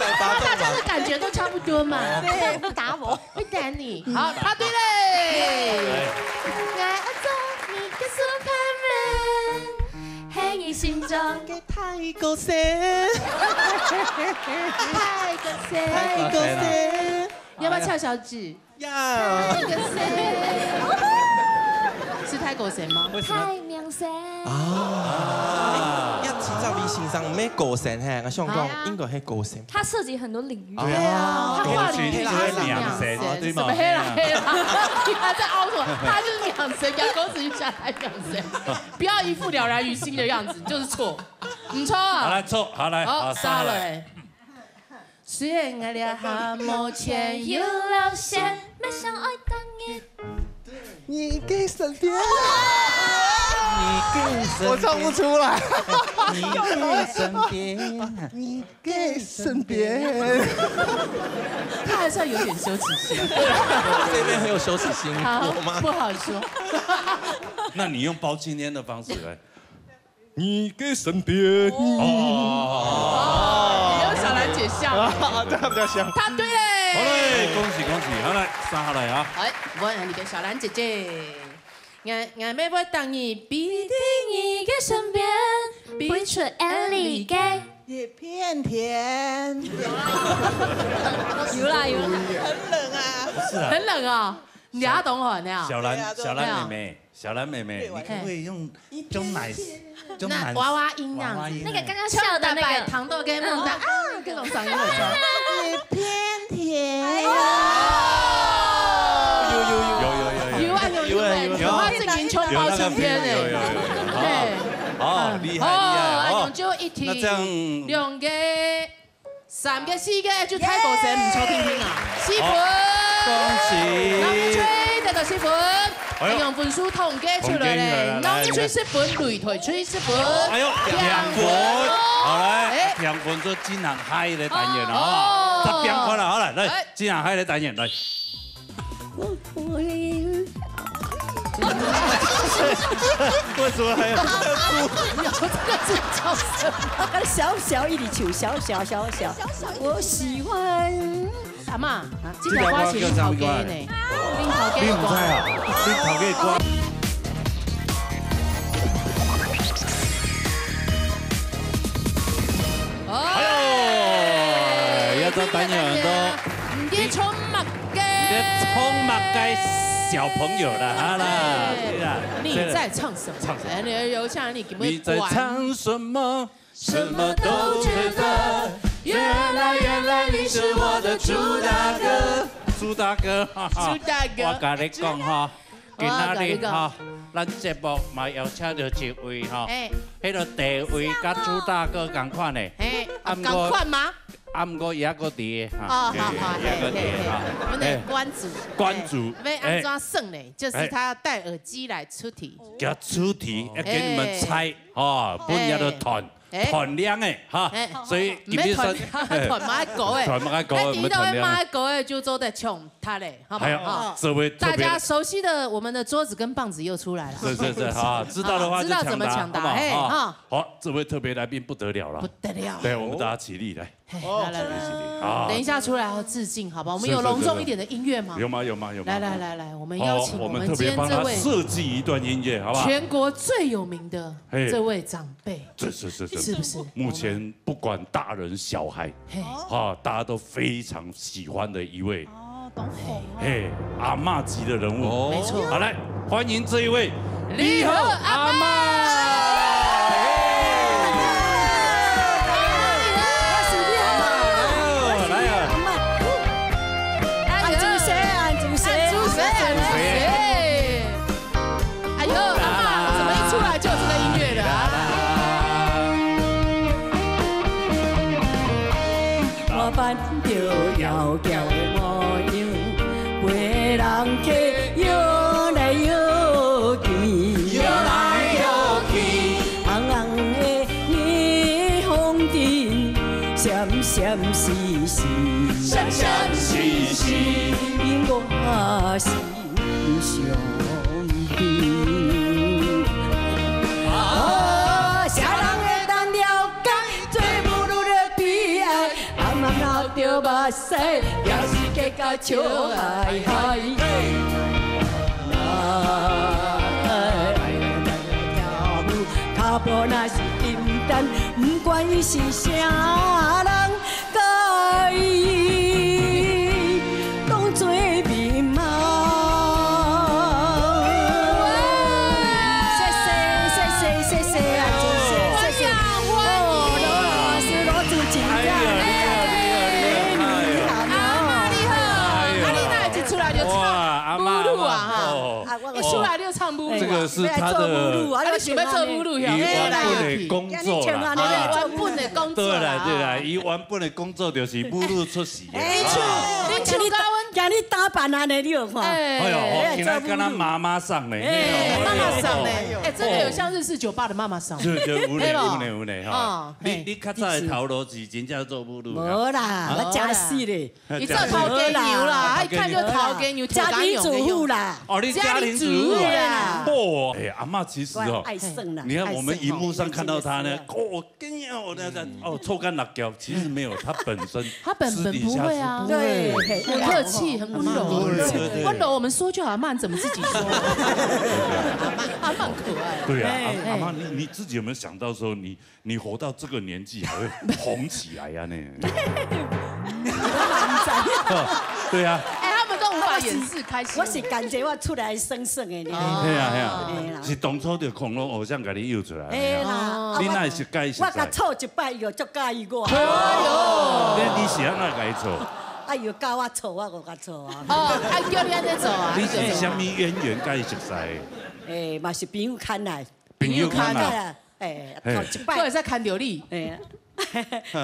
再發動吧。大家的感覺都差不多嘛。對，打我。會打你。好，答對嘞。來。愛做你个Superman，係你心中个太陽神。太陽神。太陽神。 要不要翹小指？要。太陽神。是太陽神嗎？為什麼？太陽神。啊。哎，呀，其實你先生毋係陽神嘿，𠊎想講，哎呀。應該係陽神。他涉及很多領域。對啊。他話語權，他是陽神，陽神，對嗎？什麼黑啦黑啦？他在凹什麼？他就是陽神，陽公子就叫他陽神，不要一副了然於心的樣子，就是錯，毋錯啊。好，來，錯，好，來，好，好，殺了。殺了。 雖然𠊎這下目前有路線，乜想愛等你。你个身邊。你个身邊。我唱不出來。你个身邊。你个身邊。他還算有點羞恥心。這邊很有羞恥心，好，我嗎？不好說。那你用包青天的方式來。 你个身邊。哦。你用小蘭姐笑。啊，這樣比較像。答對嘞。好嘞，恭喜恭喜，好來，續下來啊。哎，換你个小蘭姐姐。𠊎，𠊎乜會等你，飛在你个身邊，飛出眼裡个一片天。有啦，有啦。很冷啊。不是啊。很冷啊，你阿懂很呀。小兰，对啊，对啊。小兰妹妹，小兰妹妹，你可不可以用，用nice，用nice，那娃娃音那样子。娃娃音那个刚刚笑的那个。像大白糖豆跟梦蛋，嗯。啊，各种嗓音的。一片天。哎呦。有，有，有。有啊，有，有，有啊，有啊。有啊，有啊，有啊。有啊，这个音充包春天呢。有，有，有，有，有。对。哦，嗯。厉害，厉害，哦，哦。用就一题，那这样两个、三个、四个，就太过神，唔错，听听啊。四分。好，恭喜。那我们吹得到四分，哎呦。用分数统计出来嘞。统计出来，来，来，来。那我们吹四分，擂台吹四分。哎呦，两分。两分。好，来，哎。两分就进行下一个单元了啊。哦。十点半了，好，来，来，哎。进行下一个单元，来。 为什么还要哭？有这个主角声。小小一粒球，小小小小，我喜欢。阿嬷，这条歌是恁头家呢，恁头家的歌。你毋知啊？恁头家的歌。哎呦，要到单元很多。你在唱么个？你在唱么个小朋友啦，哈啦，哎，对啦，你在唱什么？唱什么？哎，你有像你，你在唱什么？什么都觉得，原来，原来你是我的主打歌。主打歌，哈哈。主打歌。我跟你讲哈，今仔日哈，咱节目嘛邀请到一位哈，哎。迄个地位甲主打歌共款的。哎，啊，毋过，共款吗？啊，毋过伊还个弟哈。哦，好，好，伊还个弟哈。嘿，嘿，嘿，我们的关主，哎，关主，要安怎算呢？就是他戴耳机来出题。哎。给他出题，要给你们猜。哎。 哦，分人都團，哎。團量的哈，哎。所以毋免團，今日算，團嘛高的。團嘛高的，哎，毋免團量的。第一道嘛高的就做得搶他嘞，好不好？还有，哦。这位特别的，大家熟悉的，我们的桌子跟棒子又出来了。是，是，是，好，知道的话就抢答，好，知道怎么抢答，好不好？嘿，哈。好，这位特别来宾不得了了。不得了。对，我们大家起立来。嘿，哦。来，来，来，来。起立，起立，好。等一下出来要致敬，好不好？我们有隆重一点的音乐吗？是，是，是，是。有吗？有吗？有吗？来，来，来，来，我们邀请我们今天这位，好，我们特别帮他设计一段音乐，好不好？全国最有名的 嘿。这位长辈，这，这，这，这，是不是？目前不管大人小孩，嘿。哈，大家都非常喜欢的一位，哦，懂懂。嘿，阿嬷级的人物。哦。没错。好，来，欢迎这一位李贺阿嬷。李贺阿嬷。嘿。阿嬷，你好。阿嬷，你好。来啊。阿嬷。哎呀。按住谁？按住谁？按住谁？按住谁？ 哎呦，阿嬷，怎么一出来就有这个音乐了啊？我扮著妖嬌的模樣，陪人客搖來搖去，搖來搖去。紅紅的霓虹燈，閃閃爍爍，閃閃爍爍。引我心 上天。哦，啥人會當了解，做母女的悲哀，暗暗流著目屎，也是結甲笑咍咍。啊，跳舞，跤步若是沉重，毋管伊是啥人， 甲伊當做面貌。謝謝，謝謝，謝謝啊，真是，謝謝。歡迎，歡迎。哦，羅老師，羅子晴，哎呀，厲害，厲害，厲害，厲害。阿嬷，你好。哎呀。啊，你哪一出來就唱哇，阿嬷，母語啊，哈？阿嬷，哦。啊，我一出來就唱母語啊。這個是他的，啊，你想欲做母語，伊原本的工作啦，哈。伊原本的工作啦，哈。對啦，對啦，伊原本的工作就是母語出身。 哎，啊。你唱甲阮，今日打扮安尼，你有看？哎。哎喲，哦，今仔敢若媽媽桑呢。哎，媽媽桑呢？哎，真的有像日式酒吧的媽媽桑。對，對，有呢，有呢，有呢，吼。哦，你，嘿。你較早的頭路是真正做母女啊？無啦，啊？我食死咧。伊做頭家娘啦，無啦。一看就頭家娘，家庭主婦啦。哦，你家庭主婦。家庭主婦啦。哦，哎，阿嬷其實哦，我愛耍啦。你看我們螢幕上看到她呢，愛耍哦。哦， 跟你哦，那，那，哦，臭幹辣椒，其實沒有，他本身他本，私底下是本不會啊，不會。對，很客氣，很溫柔，對，對，對。溫柔我們說就好，罵你怎麼自己說？阿嬷，阿嬷可愛。对啊，阿，哎。阿妈，你，你自己有没有想到说你，你活到这个年纪还会红起来呀呢？对啊。哎，他们都无法掩饰开心。我是感觉我出来生生的呢。哦。嘿啊，嘿啊，嘿啦。是当初就恐龙偶像给你幼出来的。嘿啦，哦。你哪会是介意熟悉？我甲错一摆，伊就足介意我。哎呦。你，你是安怎甲伊错？啊，伊教我错，我就甲错啊。哦，啊，叫你安尼做啊，你是啥物渊源甲伊熟悉的？哎，嘛是朋友牵来。朋友牵来。朋友牵来。 哎，嘿。头一擺。我会使牵着你。哎，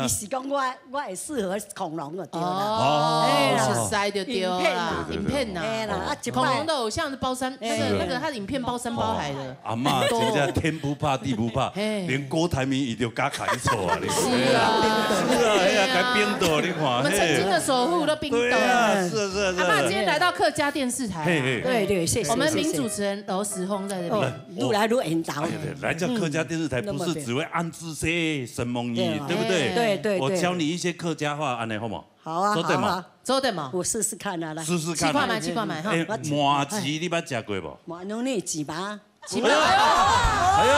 伊是讲我，我会适合恐龙就对啦。哦，哎呀，熟悉就对啦，影片啦。对，对，对。影片啦。哎啦，啊，一擺。恐龙的偶像是包山，那个，哎。那个他的影片包山包海的。哦，阿妈真正天不怕地不怕，嘿。连郭台铭伊都敢甲你错啊，你。是啊。是啊，哎呀，甲冰斗，你看，我们曾经的守护都冰斗。嘿。对啊，是啊，是啊，是啊。阿妈今天来到客家电视台啊。嘿，嘿。对，对，谢谢，我们名主持人罗时丰在这边。谢谢。哦， 愈来愈缘投。哎呀，对，来到客家电视台不是只会安住些什么你，嗯。对不对？对，对，对。我教你一些客家话，安尼好吗？好啊，做得吗？好啊。做得吗？我试试看啊，来。试试看啊。试看覓，试看覓哈。哎，麻糍你捌食过无？麻糍你糍粑。糍粑。哎呦，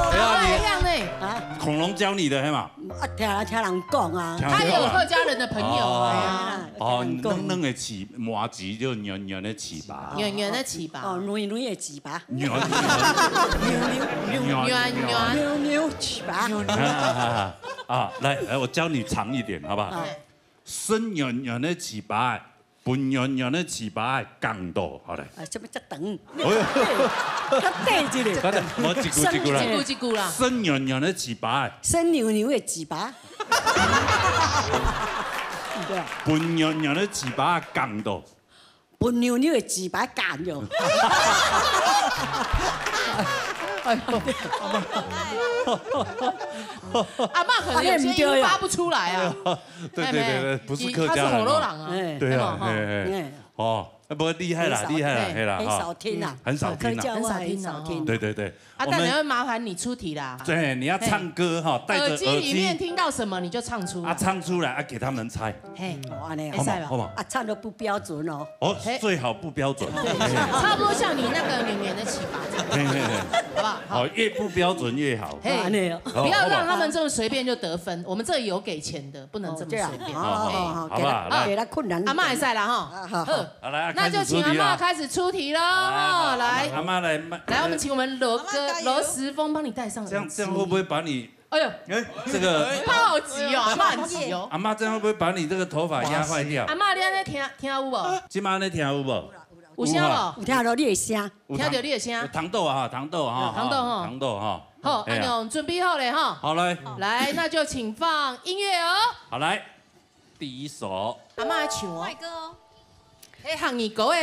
哎呦，哎呀，你，啊？恐龙教你的，嘿嘛？啊，听，听人讲啊。听人讲啊。他也有客家人的朋友啊。哦。 哦，听人讲。软软的糍，麻糍就软软的糍粑。软软的糍粑。哦，软软的糍粑。软，軟，軟，軟，軟，軟糍粑。啊，啊，啊，啊，来，来，我教你长一点，好不好？啊。生软软的糍粑，分軟軟的糍粑降到，好嘞。啊，什么叫等？哎呦。要等一下。等等，我一句一句来。一句一句啦。生软软的糍粑。生牛牛的糍粑。对啊。分软软的糍粑降到。分牛牛的糍粑降到。哎呦，阿嬷可能有些音发不出来啊。对，对，对，对，不是客家人啊。哎，没有，他是河洛人啊。哎。对啊，哎，哎。哎。哦，那不过厉害啦，很少，厉害啦，哎，嘿啦，很少听啊。哈。很少听啊。客家话很少听。很少听啊，哦。对，对，对。 啊，我们，当然要麻烦你出题啦。对，你要唱歌哈，嘿。戴着耳机。耳机里面听到什么你就唱出来。啊，唱出来啊，给他们猜。嘿，哦，安尼哦。好吗？会使吧？好吗？啊，唱得不标准哦。哦，嘿。最好不标准。对，差不多像你那个软软的糍粑这样。嘿，嘿，嘿。好不好？好。好，越不标准越好。嘿，安尼哦。好，不要让他们这么随便就得分，好不好？我们这里有给钱的，不能这么随便。哦，这样。好，好，好，嘿。好，好吧，好，来。给他困难一点。阿嬷会使啦，哈。啊，好，好。好。 好，来，那就请阿嬷开始出题喽。开始出题了。来，好，来。阿嬷来，来，我们请我们罗哥，阿嬷加油。罗时丰帮你戴上耳机。这样，这样会不会把你，哎呦，哎，这个，怕好急哦，阿嬷很急哦。阿嬷这样会不会把你这个头发压坏掉？阿嬷，你安尼听，听有无？这马安尼听有无？有声无？有听到你的声。有听，听到你的声。有糖豆啊，糖豆啊，有糖豆哈。糖豆哈。好，哎呀。阿勇准备好了哈。好，来。来，那就请放音乐哦。好，来。 第一首。阿嬷唱哦。快歌哦。迄客語歌的。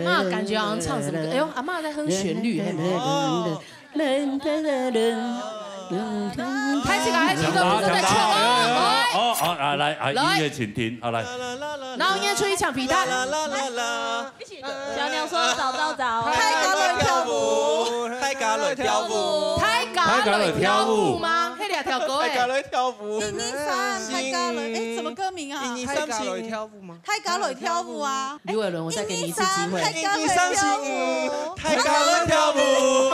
啊，感觉好像唱什么歌？哎呦，阿嬷在哼旋律，嘿。哦。 开始，开始，都不是在唱哦，来。哦，哦，啊，来，啊，来。音乐请停，好，来。然後音樂出去搶吉他。一起，小鳥說早早早。大家來跳舞，大家來跳舞。大家來跳舞嗎？迄條條歌誒。大家來跳舞。一二三，大家來，誒，什麼歌名啊？一二三，大家來跳舞。 大家來跳舞啊！劉偉倫，我再給你一次機會。一二三，大家來跳舞。大家來跳舞。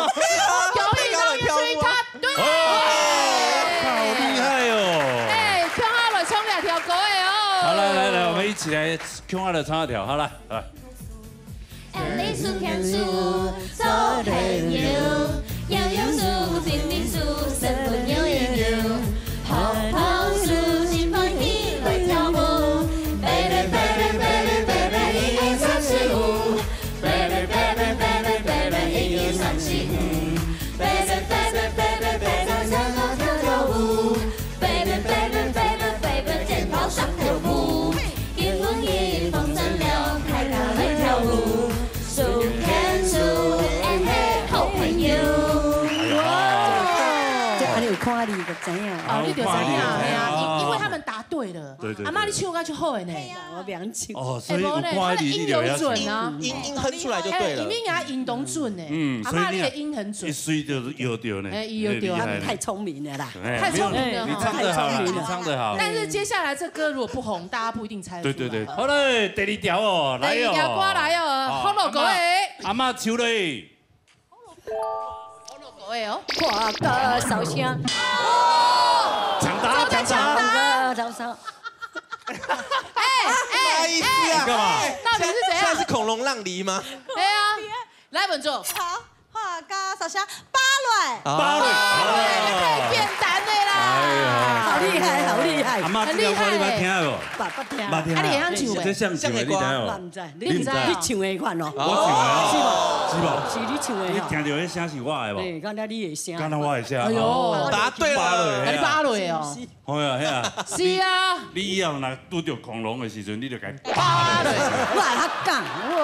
恭喜，恭喜他，對。哦，好厲害哦。哎，共下來唱兩條歌的哦。好，來，來，來，我們一起來共下來唱一條，好，來，來。 哇！這安尼有看你就知影。哦，你就知影，嘿啊，因，因為他們答對。對了。對，對，阿嬤，你唱歌就好的呢。對呀。我不要唱。哦，所以有看你，你就要唱。哎，無呢，他的音有準啊。音，音哼出來就對了。哎，因為人家音當準呢。嗯，阿嬤，所以你看，你的音很準。一歲就是搖到呢。哎，搖到啊。很厲害。太聰明了啦。哎，太聰明了哈。沒有，你唱得好啦，太聰明了。你唱得好。但是接下來這歌如果不紅，大家不一定猜得出來。對，對，對。好嘞，第二條哦，來哦。第二條歌來哦，啊，福祿哥的。阿嬤，阿嬤唱嘞。 好老歌的哦。花甲燒聲。搶答，搶答。搶答，燒聲。哎，哎，什麼意思啊？哎，到底是怎樣？現在是恐龍讓梨嗎？對啊，來，文總。好，花甲燒聲，芭蕾。芭蕾。芭蕾，太簡單了啦。哎呀。好厲害，好厲害。阿嬤，這條歌你捌聽無？捌，捌聽。捌聽啊。啊，你會曉唱無？這像什麼？你知無？我毋知，你毋知啊？你唱的款哦。我唱的啊。是無？是無？是你唱的吼。你聽著彼聲是我的無？嘿，敢若你的聲。敢若我的聲。哎喲。哦。答對了。芭蕾，嘿啊。你芭蕾哦。是毋是？哎呀，嘿啊。是啊。你，你以後若拄著恐龍的時陣，你就共芭蕾。我來共講，哦，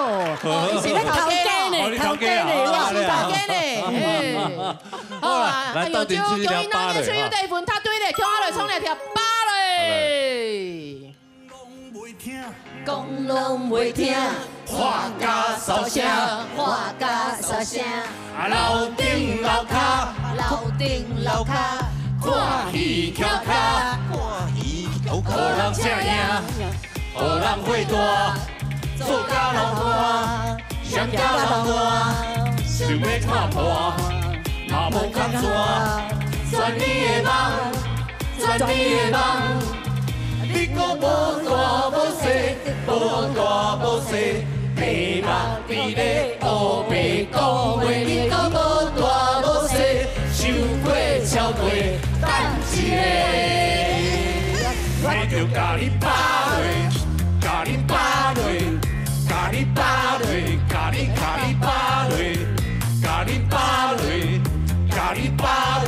哦，你是咧頭家呢，哦，你頭家啊，頭家呢，哦，我是頭家呢，嘿。好啊，好啦，來，哎喲，到底是一條芭蕾，就，就應該是有地方，答對咧，共下來唱兩條芭蕾。 講攏袂聽，花甲燒聲，花甲燒聲。啊，樓頂樓跤，樓頂樓跤，看戲翹跤，看戲翹跤。予人請贏，予人火大，做甲流汗，傷甲流汗，想欲看破，嘛無空逝，鑽你的夢。 鑽你的夢，你閣無大無細，無大無細，白目比例，烏白講話，你閣無大無細，想過超過，等一下。我就共你芭蕾，共你芭蕾，共你芭蕾，共你，共你芭蕾，共你芭蕾，共你芭蕾。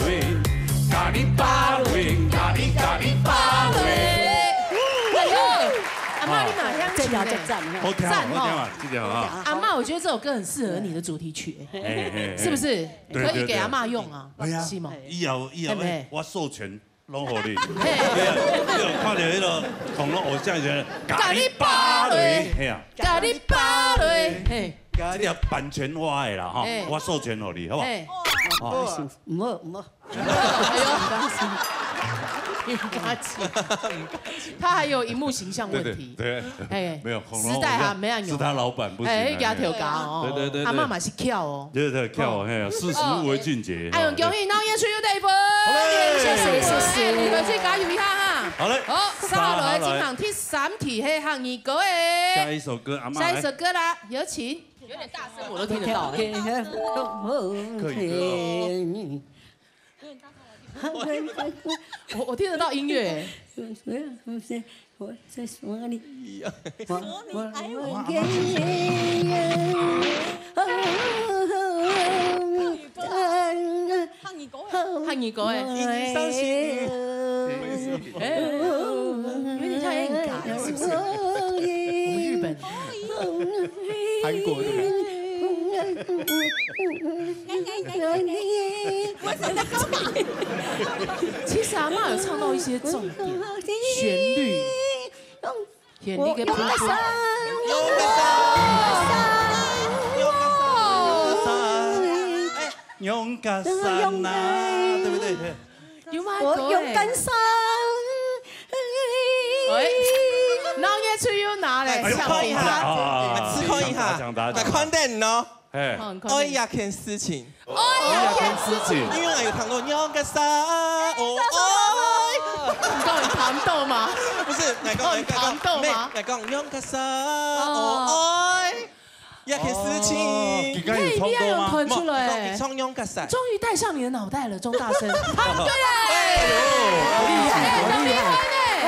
咖哩芭蕾，咖哩咖哩芭蕾。哎喲，阿嬤，你嘛會曉唱呢。這條較讚吼。好聽哦，讚哦。好聽啊，這條啊。阿嬤，我覺得這首歌很適合你的主題曲，哎，哎，哎，是不是？對，可以給阿嬤用啊，對，對。哎呀，是嗎？以後，以後，哎，哎，我授權攏予你。嘿。對啊，你有看到那個恐龍偶像的咖哩芭蕾，嘿啊。咖哩芭蕾，嘿。這條版權我的啦，吼，嘿。我授權予你，好不好？嘿。哦。毋好，毋好。 哎喲，他還有螢幕形象問題。對，對，對。哎，沒有，恐龍時代哈，偶像沒有。是他老闆不行啊。哎，哎，給他調高哦。對，對，對，對。阿嬤嘛是翹哦。對，對，翹哦，哦。嘿，識時務為俊傑。哎喲，恭喜，然後也是有得分。好嘞。謝謝，謝謝。哎，你們去加油一下哈。好嘞。好，接下來進行第三題，嘿，客語歌的。下一首歌，阿嬤來。下一首歌啦，有請。有點大聲，我都聽得到。可以的哦。 我，我聽得到音樂欸。我在說你，我，我，我，客語歌欸。客語歌欸。欸，有點像演歌，是不是？我們日本。 韓國的。其實阿嬤有唱到一些重點，旋律，旋律跟拍子。勇敢山啊，對不對？ 有嗎？我勇敢上。喂，然後葉翠又拿來哎，搶答。試看一下，啊，試看一下，搶答，搶答，搶答。來看等哦。嘿。好，你看等。愛一件事情。愛一件事情。因為有聽過勇敢上，哦，愛。你到底糖豆嗎？不是，來講，來講，糖豆嗎？來講，勇敢上，哦，愛。 一件事情。哦，佢敢有創作嗎？你可以，你要有團出來。無，你講，你唱勇敢上。終於帶上你的腦袋了，鍾大生。答對了。哎呦，好厲害，哎，好厲害。很厲害呢。哦。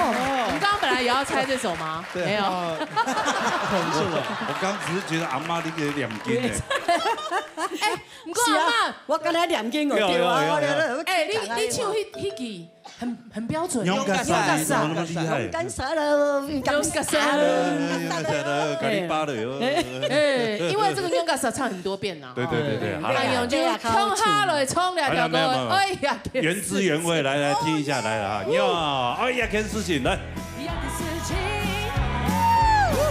你剛剛本來也要猜這首嗎？對。沒有。哦，看出來。我剛只是覺得阿嬤你有點緊欸。哎，毋過阿嬤，是啊，我剛才兩斤我丟啊，有，有，有，有。我，我，我，哎，你，你唱彼，彼句 很，很標準。勇敢上，勇敢上。怎麼那麼厲害？勇敢上了，勇敢上了。勇敢上了，咖哩芭蕾哦。哎，因為這個勇敢上唱很多遍了。對，對，對，對，好了。哎喲，就共下來唱兩條歌，好了，沒有，沒有，沒有。哎呀，原汁原味，來，來，聽一下，來了啊，呀，哎呀，這件事情，來。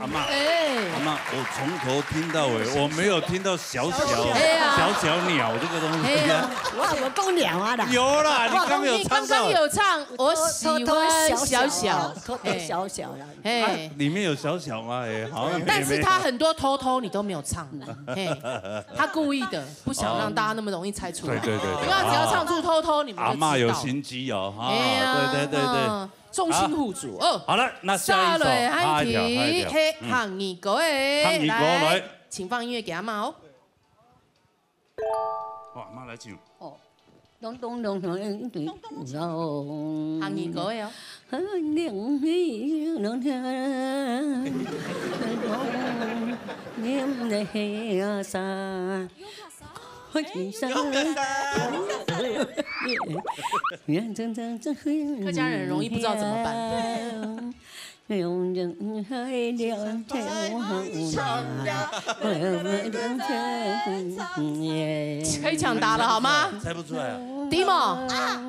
阿嬷，哎。阿嬷，我从头听到尾，我没有听到小小，哎呀。小小鸟这个东西。哎呀。我有讲鸟啊啦。有啦，你刚刚有唱到。你刚刚有唱，我喜欢小小。偷偷小小，偷偷小小啦。哎。啊，里面有小小吗？哎，好像也没有。但是他很多偷偷你都没有唱，嘿，他故意的，不想让大家那么容易猜出来。对，对，对，对。因为他只要唱出偷偷，你们就知道。阿嬷有心机哦，哈，哎呀，对，对，对，对。嗯，众星互助，哦。好了，那下一首，下一首，下一题，下一条，下一条。嘿，嗯。客語歌的，客語歌，来。来，请放音乐给阿嬷哦。 哇，阿嬷来唱。哦，咚咚咚咚咚咚。客語歌的哦。客家人容易不知道怎么办。 可以抢答了好吗？猜不出来啊。Timo。啊。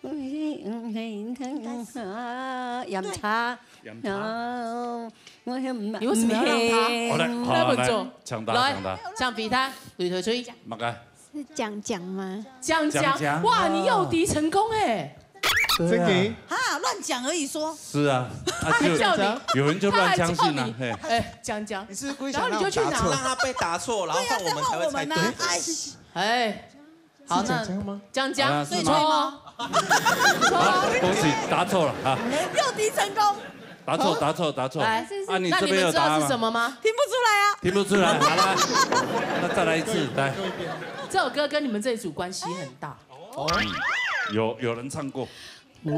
饮茶。饮茶。你为什么要让他？好，来，好，来，抢答，来，抢答。抢答，吕头吹。马盖。 是讲讲吗？讲讲，讲讲。哇，你诱敌成功哎。对啊。真的？啊，乱讲而已说。是啊，他就，叫你，有人就乱相信啊，他还叫你，嘿。哎，讲讲。你是不是故意想让我答错？然后你就去拿。让他被答错，然后换我们才会猜对。对啊，再换我们啊，哎。哎，好，是讲讲吗？那讲讲，好啦，是吗？对吗？好，恭喜，答错了啊。诱敌成功。 答错，答错，答错。来，啊，你这边有答案吗？那你们知道是什么吗？听不出来啊。听不出来，好啦，那再来一次，来。这首歌跟你们这一组关系很大。哦，有，有人唱过。有，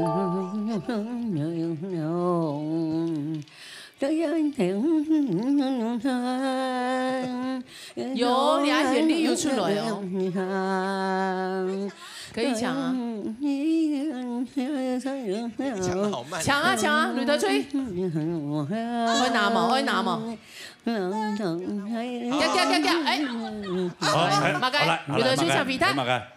你看旋律有出来哦。 可以抢啊。抢得好慢。抢啊，抢啊，吕德吹。会拿嘛，会拿嘛。行，行，行，行，哎。好，哎，马盖，好，来，好，来，吕德吹抢皮蛋。马盖，马盖。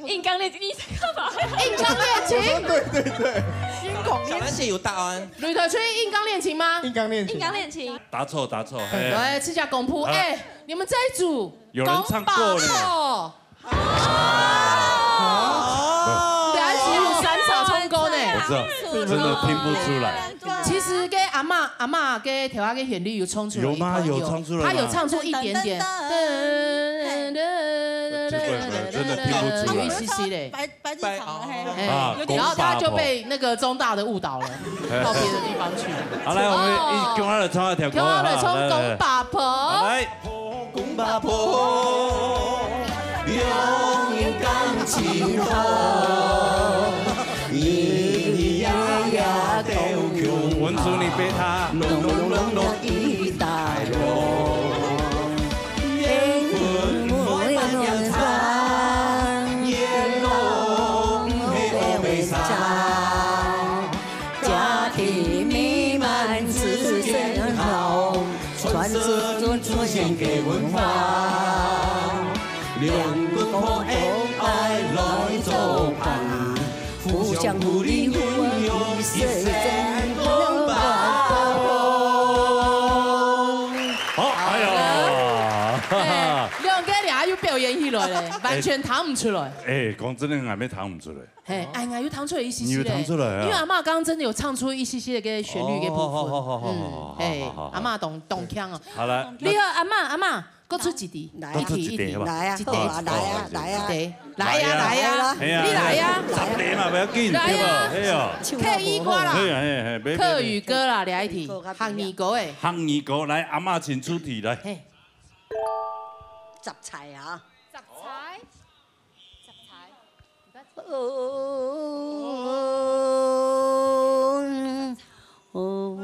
硬刚练，你在干嘛？硬刚练琴。对，对，对。音孔练琴。小兰姐有答案。吕德吹硬刚练琴吗？硬刚练琴。硬刚练琴。答错，答错，嘿。来，自家公布，好。哎，你们这一组 有人唱过呢。讲爸爸。哦。哦。梁子有三场唱歌呢。我知道，真的听不出来。其实个阿嬷，阿嬷个头下个旋律有唱出来一段，有吗？有唱出来吗？她有唱出一点点。噔噔噔。真的听不出来。有一些些嘞。白，白日常的，嘿。哎，啊，有点。然后她就被那个中大的误导了，哎。到别的地方去了。好，来，我们一，哦。共下来唱一条歌，共下来唱好，来，来，来。讲爸爸。好，来。 公爸婆，两人感情好，日日夜夜鬥共下。穩住你贝塔。濃濃濃濃一大籠，緣分毋會半點長，緣濃毋會烏白長。家庭美滿自然好。 傳承祖先个文化，兩公婆恩愛來做伴，互相鼓勵，分享一生共白頭。好，哎呀，哎，兩个人又表演起來了，完全聽毋出來。哎，講真的，𠊎也聽毋出來。 嘿，哎，𠊎有聽出來一些些嘞。你有聽出來啊？因為阿嬷剛剛真的有唱出一些些个旋律个部分。哦，好，好，好，好，嗯，好，好，哎，好，好，好。阿嬷懂，懂腔哦。好了，你好，阿嬷，阿嬷，各出幾題？來啊。各出幾題，一題，好吧？來啊，一題。好啊，來啊，來啊。一題。來呀，來呀，哎呀，你來呀。十題嘛，不要緊，來呀。對吧？哎呀。客語歌啦。哎呀，哎，哎，別，別，別。客語歌啦，來一題。客語歌哎。客語歌，來，阿嬷請出題，來。嘿。雜菜啊。雜菜。 哦，哦，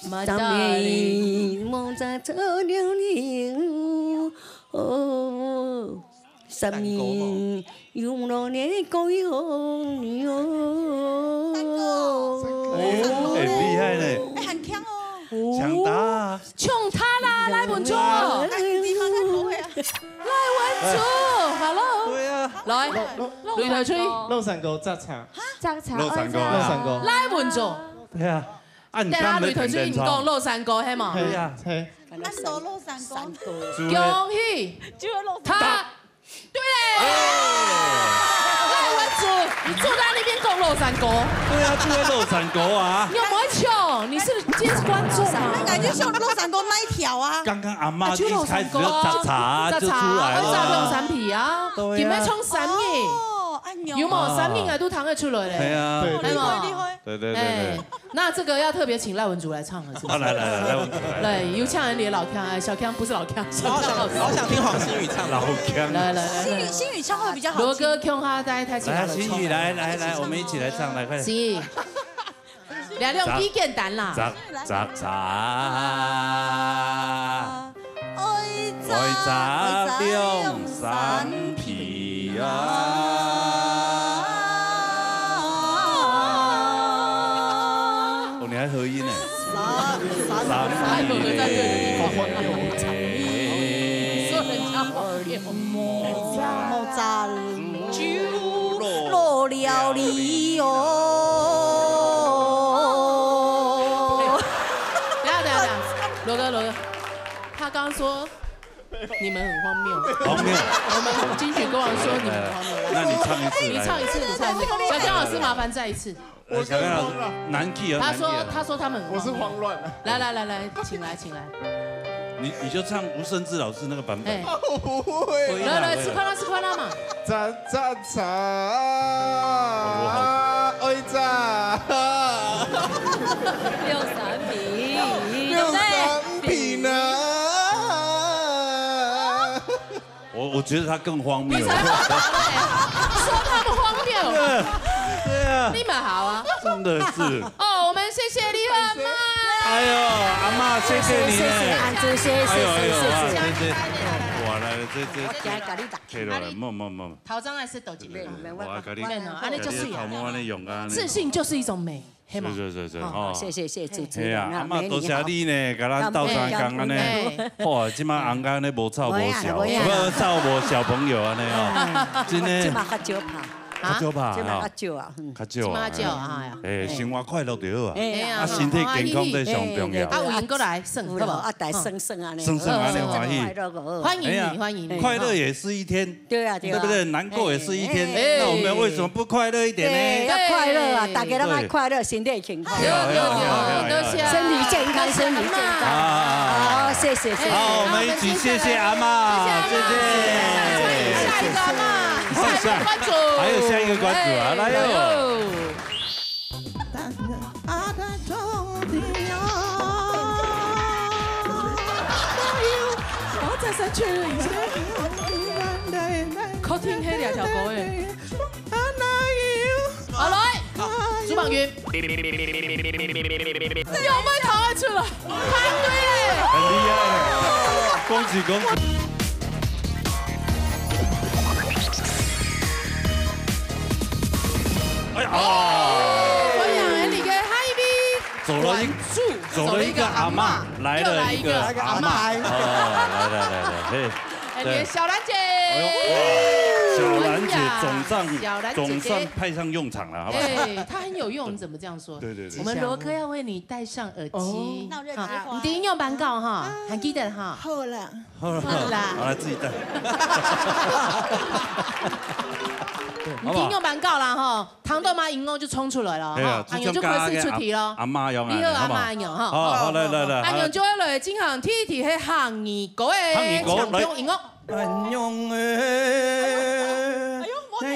三年無再做了了，哦，三年有老年過後了。哦，哎，厲害呢。哎，很強哦。搶答啊。搶答啦，來，文竹。哎，你馬上不會啊。 賴文竹，hello。對啊。來，鐳頭吹，鏤三哥摘茶。摘茶，鏤三哥啊。鏤三哥。來，文總。對啊，啊，你等下鐳頭吹，你講鏤三哥，係無？對啊。係。恁多鏤三哥。恭喜！就鏤三哥。他，對咧。賴文祖，你坐在那邊講鏤三哥。對啊，就會鏤三哥啊。你有沒有笑？你是今天是觀眾嗎？那感覺像鏤三哥那一條啊。剛剛阿嬷一開始就摘茶，就出來了啊。摘茶，愛摘兩三皮啊。對啊。今晡日唱三日。哦，哎喲。有無？三日啊，都聽得出來咧。對啊。對，對，對。係無？厲害，厲害。對，對，對，對。哎，那這個要特別請賴文祖來唱了，是不是？啊，來，來，來，賴文祖，來。來，有請你的老腔，哎，小腔，不是老腔，小腔老師。好想，好想聽黃心宇唱。老腔。來，來，來，來。心宇，心宇唱會比較好聽。羅哥，共下大家一起來唱。來，心宇，來，來，來，我們一起來唱，來，快點。心宇。 兩兩幾簡單啦。摘，摘茶，愛摘兩三皮啊。哦，你還合音呢。三，三皮咧。說人家荒謬。莫摘，莫摘。 就落了你哦。等一下，等一下，等一下，羅哥，羅哥，他剛剛說你們很荒謬。荒謬。我們金曲歌王說你們很荒謬。那你唱一次，你唱一次，你唱一次。小江老師，麻煩再一次。 呃，小亮老師，難題啊，難題啊。他說，他說他們很荒謬。我是慌亂啊。來，來，來，來，請來，請來。你，你就唱吳盛智老師那個版本。哎。我不會。可以啦，來，來，可以啦。試看啦，試看啦嘛。摘，摘茶，愛摘。兩三皮，兩三皮呢？ 我，我覺得他更荒謬。你才荒謬嘞，說他們荒謬。對啊，對啊。你們好啊。真的是。哦，我們謝謝你阿嬷。哎呦，阿嬷，謝謝你呢。謝謝，謝謝，阿祖，謝謝，哎呦，哎呦，謝謝，謝謝。哇，謝謝。哇，來了，這，這，我今日甲你打氣。可以了，莫，莫，莫。頭鬃還是抖一下。免，免，我，我甲你，免哦，按呢就媠啊。頭毛按呢用啊，按呢。自信就是一種美。 係嘛？是，是，是，是，哦，哦。謝謝，謝謝主持人啊，係啊，阿嬷，美女好。多謝你呢，甲咱鬥相共按呢。感謝，感謝。哇，這馬紅甲按呢無臭無小，無影，無影。無臭無小朋友按呢哦。哎。真的。這馬較少拍。啊？較少拍，這馬較少啊，嗯。較少啊，這馬較少啊，哎。哎，生活快樂就好啊。哎呀。啊，身體健康這上重要。哎，哎，哎。啊，有閒過來耍，有啦，好不好？啊，大家耍耍按呢，耍耍按呢歡喜。好，生活快樂哦。歡迎你，哎呀，歡迎你。快樂也是一天。 對啊，對啊。對不對？難過也是一天，哎，那我們為什麼不快樂一點呢？對，要快樂啊，對。大家都愛快樂，對。身體健康。對，對，對，對，多謝。身體健康，身體健康。啊。好，謝謝，謝謝。好，我們一起謝謝阿嬷，謝謝阿嬷。謝謝。下一個阿嬷，下一個關主。還有下一個關主啊，來喲。哎喲。 我要再三確認一下。確定係這條歌誒。好，來，朱榜雲。有沒有考得出來？答對耶！很厲害，恭喜恭喜！ 哎呀，哦。歡迎你个海味，走了一，關注，走了一個阿嬷，來了一個阿嬷。來個阿嬷。哦，來，來，來，來，嘿，哎，你的小蘭姐。對。哎呦，哇，小蘭姐總算，小蘭姐姐。總算派上用場了，好不好？哎，她很有用，你怎麼這樣說？對，對，對。我們羅哥要為你戴上耳機。哦。鬧熱情。好，你的音樂蠻高哈，還記得哈。好了。 好了，好了。好了，自己帶。你聽用蠻夠啦吼，聽到嘛，音樂就衝出來了哈，對啊，阿牛就開始出題了。就像剛剛阿，阿嬷一樣啊，你好，好不好？阿嬷一樣哈。好，好，來，來，來，阿牛就會來進行第一題，係客語歌的客語歌，來。唱片音樂。哎喲，哎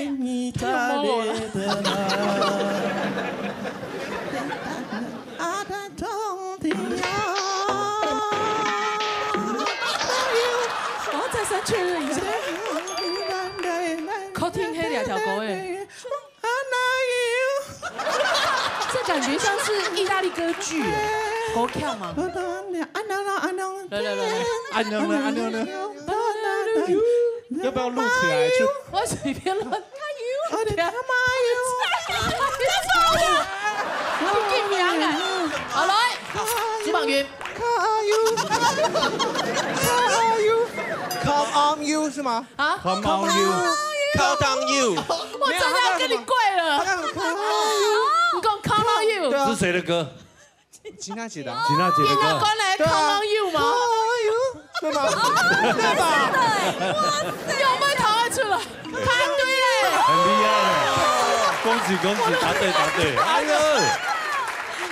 喲，我的。我要再三確認一下。確定係這條歌誒。這感覺像是義大利歌劇誒，好看嗎？來，來，來，來。 要不要錄起來？就我隨便亂。好，來，朱寶雲。Come on you，是嗎？啊？Come on you。Count on you。我真的要跟你跪了。你讲 Count on you。对啊，是谁的歌？吉娜姐的啊。吉娜姐的歌。音乐关来 Count on you 吗？对吗？对吧？有没有讨爱出来？答对耶！很厉害耶！恭喜恭喜，答对答对！哎呦，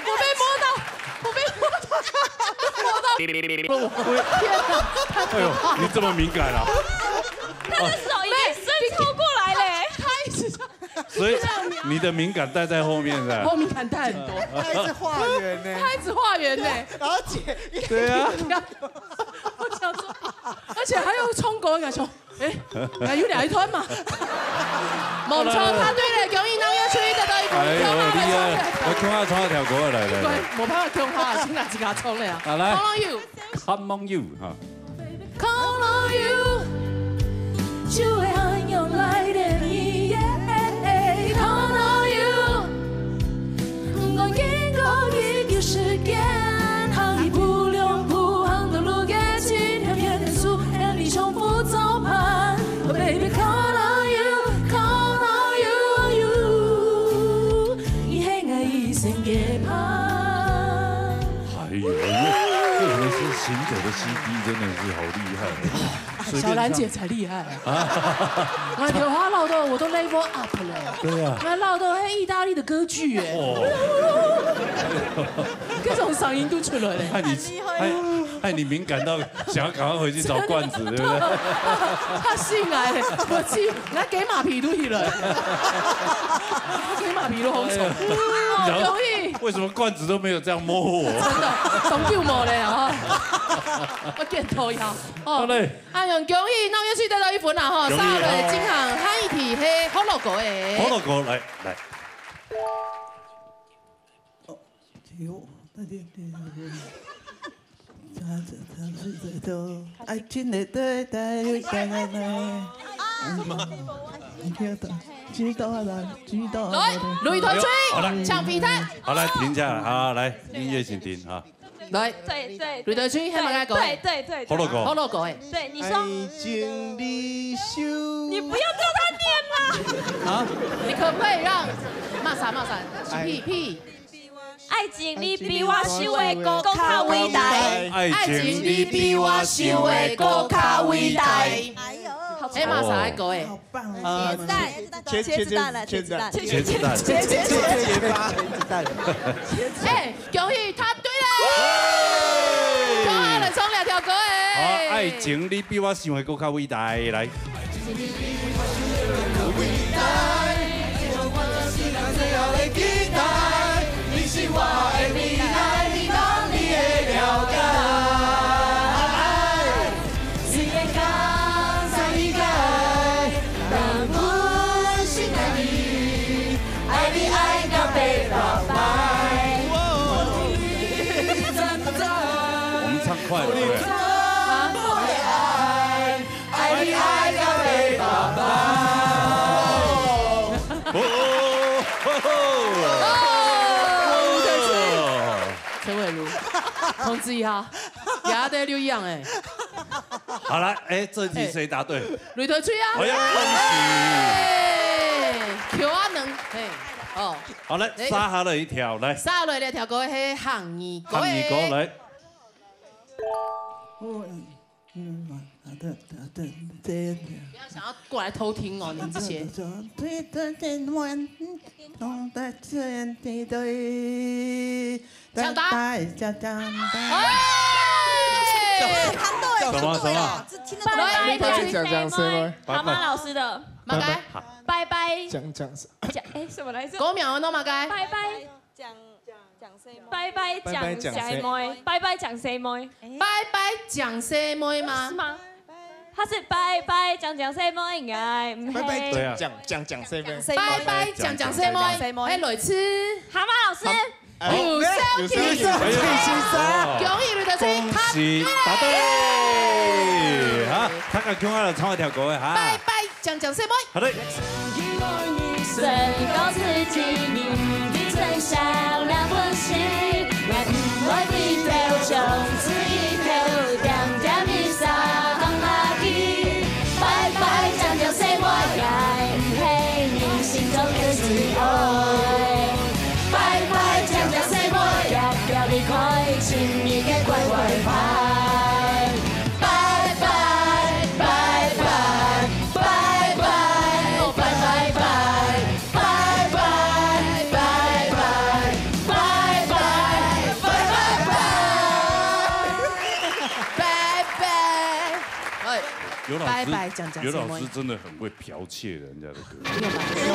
我被摸到，我被摸到，摸到。哎呦，你这么敏感啊！他的手已经伸超过来嘞。他一直这样，所以你的敏感带在后面的。后面感带很多，他一直化缘呢。他一直化缘呢。然后姐，对啊，我想说，而且还有冲过，我想说，哎，还有两一团嘛。猛冲答对了，恭喜Now You Three得到一分，哎呦，恭喜厉害！我看他从那条过来了。对，没办法，恭喜他，现在自家冲了呀。好，来 Count on you。 Come on you 哈。 Count on you，就会很勇来的你。Count on you，不管经过几个时间，行一步两步，行到路个尽头，天天数，和你重复操盘。Oh baby，count on you，count on you，you，你是我一生个伴。哎呦，哎呦，这可能是行走的 C D，真的是好厉害。随便唱小兰姐才厉害啊！我流哈老豆，我都 level up 了。对啊，那老豆还意大利的歌剧哎，哦，各种嗓音都出来了。害你害害你敏感到想要赶快回去找罐子，对不对？他醒来了，我去，那给马皮都去了，给马皮都红虫，哎呀然后好容易。为什么罐子都没有这样摸我？真的，总救我嘞啊！我点头摇哦。好嘞，哎呦，恭喜，那我又去得到一分了哈，恭喜上了金行汉一体黑 Hologo 哎，好了，哥来来，哟，那这这这这这这这这，哎，真的对对对对对。什么？你听得懂？知道了，知道了。来，雷台哎呦好了吹，抢平台，好来停下来，好来，音乐请停啊。来，对对，雷台吹，还蛮该讲，对对对，好了，哥，好了，各位，对，你说，爱情里修。你不要叫他念啦。啊，你可不可以让骂啥骂啥，是屁屁，爱情你比我想的更加伟大。爱情你比我想的更加伟大。哎，骂啥还各位，好棒啊啊！茄子蛋，茄子蛋，茄子蛋，茄子蛋，茄子蛋，茄子蛋。哎，恭喜他对了，恭喜来冲两条歌好，哎，爱情你比我想的更加伟大，来。我们唱快了，对不对？哦，陈伟如，通知一下，也得留样哎，好了，哎，这题谁答对？雷台吹啊，哎呀，恭喜！哎，Q啊能，嘿，哦，好，来，哎杀好了一条，来，杀落来条歌，嘿，行二歌，喊你过来。我嗯，好的，好的，这样子。不要想要过来偷听哦，你们这些。对对对，我嗯，懂得这样对对。抢答大家抢答。哎，看对什么什么？这听得拜拜懂。拜拜讲讲什么？蛤蟆老师的马该，拜拜讲讲什么？拜拜讲哎什么来着？狗秒哦，马该，拜拜讲讲谁？拜拜讲谁妹？拜拜讲谁妹？拜拜讲谁妹吗？是吗？他是拜拜讲讲谁妹应该，拜拜对啊讲讲讲谁妹？谁拜拜讲讲谁妹？哎，雷吹，蛤蟆老师，有消息，哎呦恭喜你的吹，恭喜答对！啊，他敢共下来唱一条歌的哈。拜拜讲讲谁妹？好的。身高自己，你的真相两分析，我不会低头，从此以后，点点你上哪里？拜拜讲讲谁妹？个最愛。拜拜，靚靚細妹，遽遽離開，親密个乖乖牌。拜拜，拜拜，拜拜，哦，拜拜拜，拜拜，拜拜，拜拜，拜拜拜。拜拜。哎，刘老师，拜拜，講講劉老師真的很會剽窃人家的歌。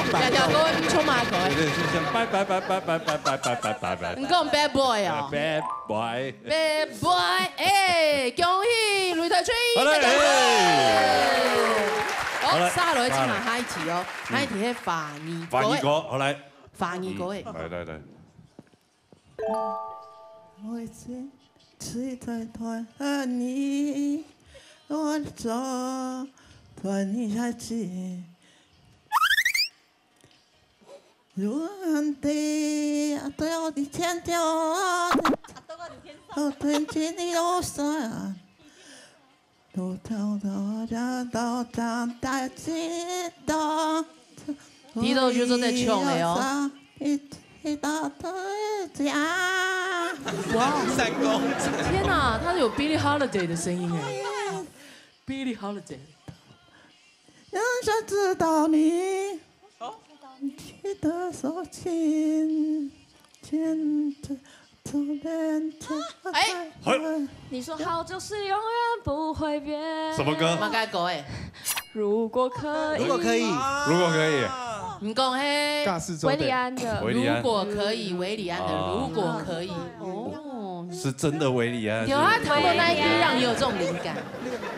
條條歌，你唱麼个？對對，是像拜拜拜拜拜拜拜拜拜拜拜。你講 bad boy 哦？Bad boy。Bad boy，哎，恭喜擂台吹，好嘞，大家好。好，好嘞，下來請問下一題哦，下一題係華語歌。華語歌，好來。華語歌誒。嗯，來來來。我已經期待團圓你，我做團圓下去。 如果你天天，哦，天天你都是，都都都都都都都都，第一首就做得唱了哦。一一到到家。哇，三公。天哪，他有 Billie Holiday 的聲音哎，Billie Holiday。 人家知道你，你的手紧紧的，突然就哎，你说好就是永远不会变。什么歌？马该狗哎，如果可以，如果可以，如果可以，你讲嘿，郝氏周备。维里安的，维里安。如果可以，维里安的，哦，如果可以，哦，是真的维里安。有啊，他们那一批让你有这种灵感。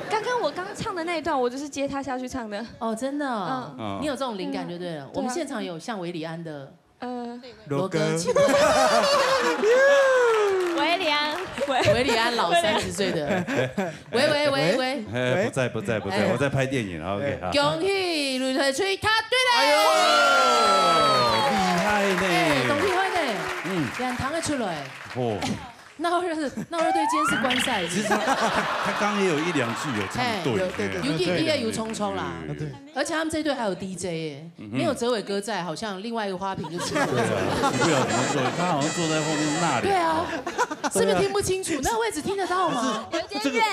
刚刚我刚唱的那一段，我就是接他下去唱的。 哦，真的哦，嗯，你有这种灵感就对了。对啊。我们现场有像维里安的，呃，罗哥，罗哥，请问。维里安，维，维里安老三十岁的。喂喂喂喂。哎，不在不在不在，哎，我在拍电影啊，OK，好。恭喜擂台吹答对了。哎呦，厉害呢。哎，当厉害呢。嗯，竟然听得出来。哦。 那我就是，那我对今天是观赛。其实他他刚刚也有一两句有唱对，嘿，有对对对，尤其伊个有冲冲啦，对对对，而且他们这队还有D J耶，没有哲伟哥在，好像另外一个花瓶就出来了。对啊，不晓得怎么做，他好像坐在后面那里。对啊，是不是听不清楚？那个位置听得到吗？有点远。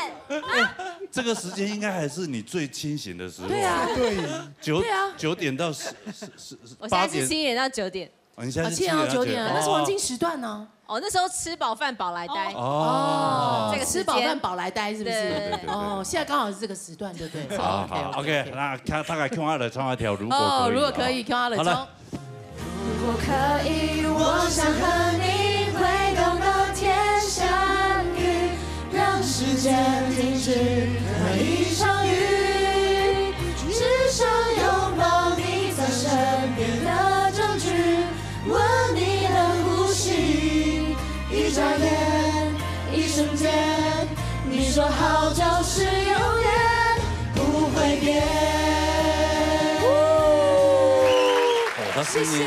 这个时间应该还是你最清醒的时候。对啊，对，九对啊，九点到十十十我现在是七点到九点。 哦，你现在是七点到九点啊，那是黄金时段呢。哦，那时候吃饱饭饱来呆。哦，这个时间。吃饱饭饱来呆是不是？对对对对对。哦，现在刚好是这个时段，对不对？好好，OK，那他大概看他的唱一条，如果可以。哦，如果可以，看他的唱。好了。如果可以，我想和你回到那天相遇，让时间停止和一场雨，至少拥抱你在身边的证据。 闻你的呼吸，一眨眼，一瞬间，你说好就是永远不会变。哦，他声音，谢谢。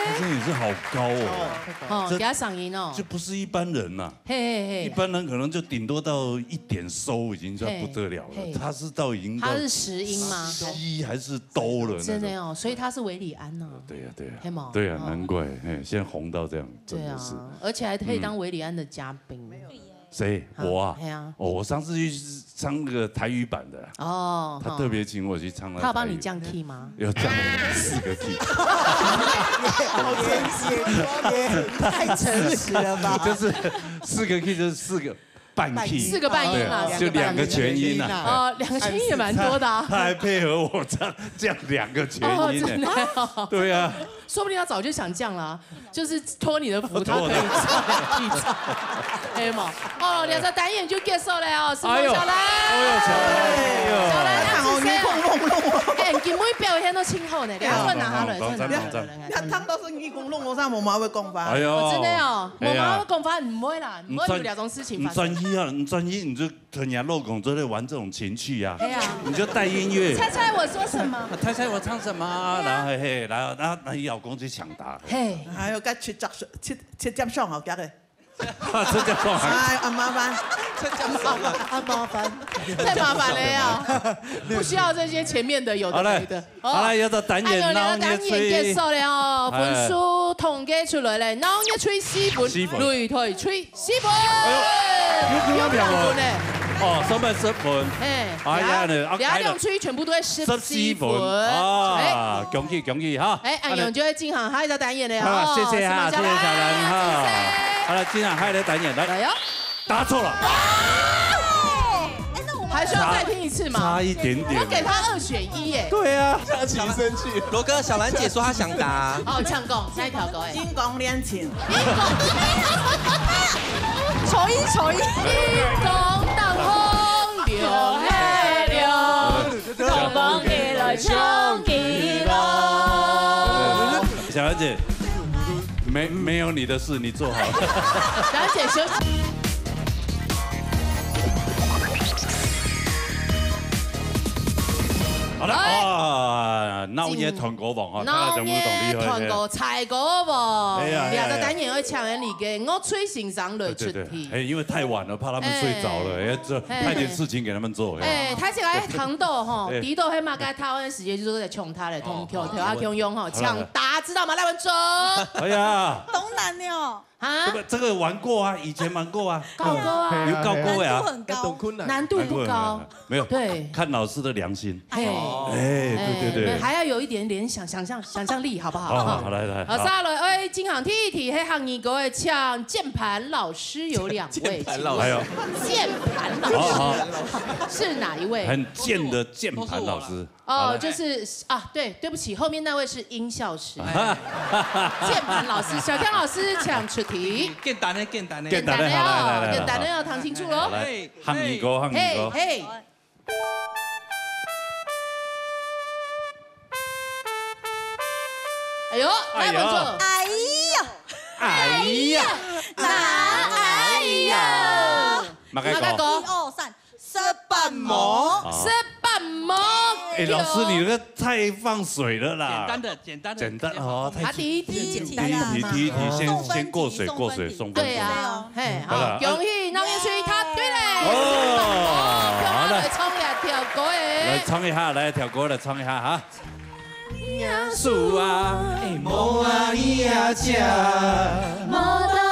他声音是好高哦，哦，这给他嗓音哦。就不是一般人呐。 嘿嘿嘿。一般人可能就顶多到一点收已经算不得了了，嘿，他是到已经到他是十音吗？西还是哆了那种。真的哦，所以他是维里安呢。对呀，对呀，嘿吗？对呀，哦。难怪，嘿，现在红到这样，真的是。对啊，而且还可以当维里安的嘉宾。谁？啊，我啊？嘿啊。哦，我上次去唱那个台语版的啊，哦，他特别请我去唱那个台语。他有帮你降key吗？有降四个key。好诚实，也太诚实了吧？就是四个key，就是四个半key，四个半音啦，对，四个半音。就两个全音啦。哦，两个全音也蛮多的啊。他还配合我唱，降两个全音呢。哦，真的哦。对啊。说不定他早就想降了啊，就是托你的福，他可以降两个key。哎嘛，哦，两个单元就结束了哦，是吗？哎呦，小兰，哎呦，小兰，哎呦。小兰，哎呦，哎，今晡日表现都真好呢，你要拿下来，真的。 你聽到生意公弄我上，我媽會講話。哎呦，哦，真的哦，哎呀，我媽會講話，毋會啦，毋會有這種事情發生。你專一啊，你專一，你就跟人家老公做伙玩這種情趣啊，哎呀，你就帶音樂。猜猜我說什麼？猜猜我唱什麼啊？然後嘿，然後然後然後老公去搶答。嘿，還有該七隻七七隻上好，今日。这叫什么？哎，啊，麻烦。这叫什么？啊，麻烦。太麻烦了呀，不需要这些前面的有的没的。好了，好了，有的单元，哎呦，两个单元结束了哦，分数统计出来了，鬧热吹四分，四分。擂台吹四分。哎呦，有，有两分呢。哦，上面十分。哎，哎呀，呢，啊，两，两吹全部都在十四分。十四分。啊，恭喜恭喜哈。哎，阿勇就会进行下一个单元了哦。好，谢谢哈，谢谢小兰哈。好了，进行下一个单元，来。来哟。答错了。还需要再听一次吗？差一点点。我给他二选一耶。对啊，他其实生气。罗哥，小兰姐说她想答。哦，唱歌，下一条歌哎。金光恋情。重音重音。金光当红流海流。 小兰姐，没，没有你的事，你做好了。小兰姐休息。好了，哎。啊，闹热团歌王哦，大家节目都厉害。闹热团歌，猜歌王。哎呀，哎呀，哎呀。两个单元会抢人里个，我吹欣赏了出题。对，对，对，哎，因为太晚了，怕他们睡着了，哎。哎，这，哎。派点事情给他们做，哎。哎，他起来糖豆吼，哎。抵豆黑嘛，该他的时间就是在冲他的，哦，跳，跳啊，好，跳用吼，好了，抢答，知道吗？赖文哲。哎呀。东南的哦。啊？这个，这个玩过啊，以前玩过啊。高歌啊。有高歌呀。难度很高。难度不高。没有，对。看老师的良心。哎。哎，对，对，对。哎，还要有一点联想，想象，想象力，好不好？好，好，来，来，好。好，下来，哎，金行第一题，黑行你各位抢键盘老师有两位，键盘老师。哎呦。键盘老师。好，好。是哪一位？很贱的键盘老师。哦，好，来。就是，啊，对，对不起，后面那位是音效师。哎。键盘老师，小江老师抢出题。简单的，简单的。简单的，简单的哦，好，来，来，来，简单的哦，好。听清楚喽。好，来，嘿，行你歌，行你歌。嘿，嘿。哎呦，哎呦。来，文哲。哎呀，哎呀，那哎呀。马开狗。马开狗。一二三。 食白毛。哦。食白毛。哎，老师，你那个太放水了啦。简单的，简单的。简单哦，太啊，第一题简单啊。第一题，第一题，先，送分题，先过水，送分题。过水，送分题。对啊，嘿，好了。好，恭喜闹热吹答对了。哦，好了。来唱两条歌哎。来唱一下，来，条歌来唱一下哈。 耶穌啊，哎，無阿姨阿姐，無到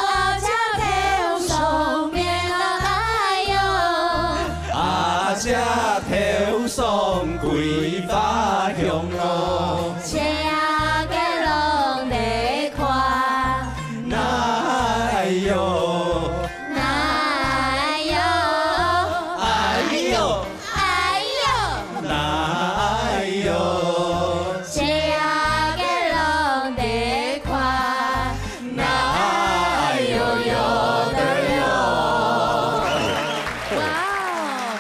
阿姐頭上面啊，哎喲。阿姐頭上桂花香哦，請个人來看。哪哎喲，哪哎喲，哎喲。 哎喲，哪哎喲，這个人得看，哪哎喲喲的喲。哇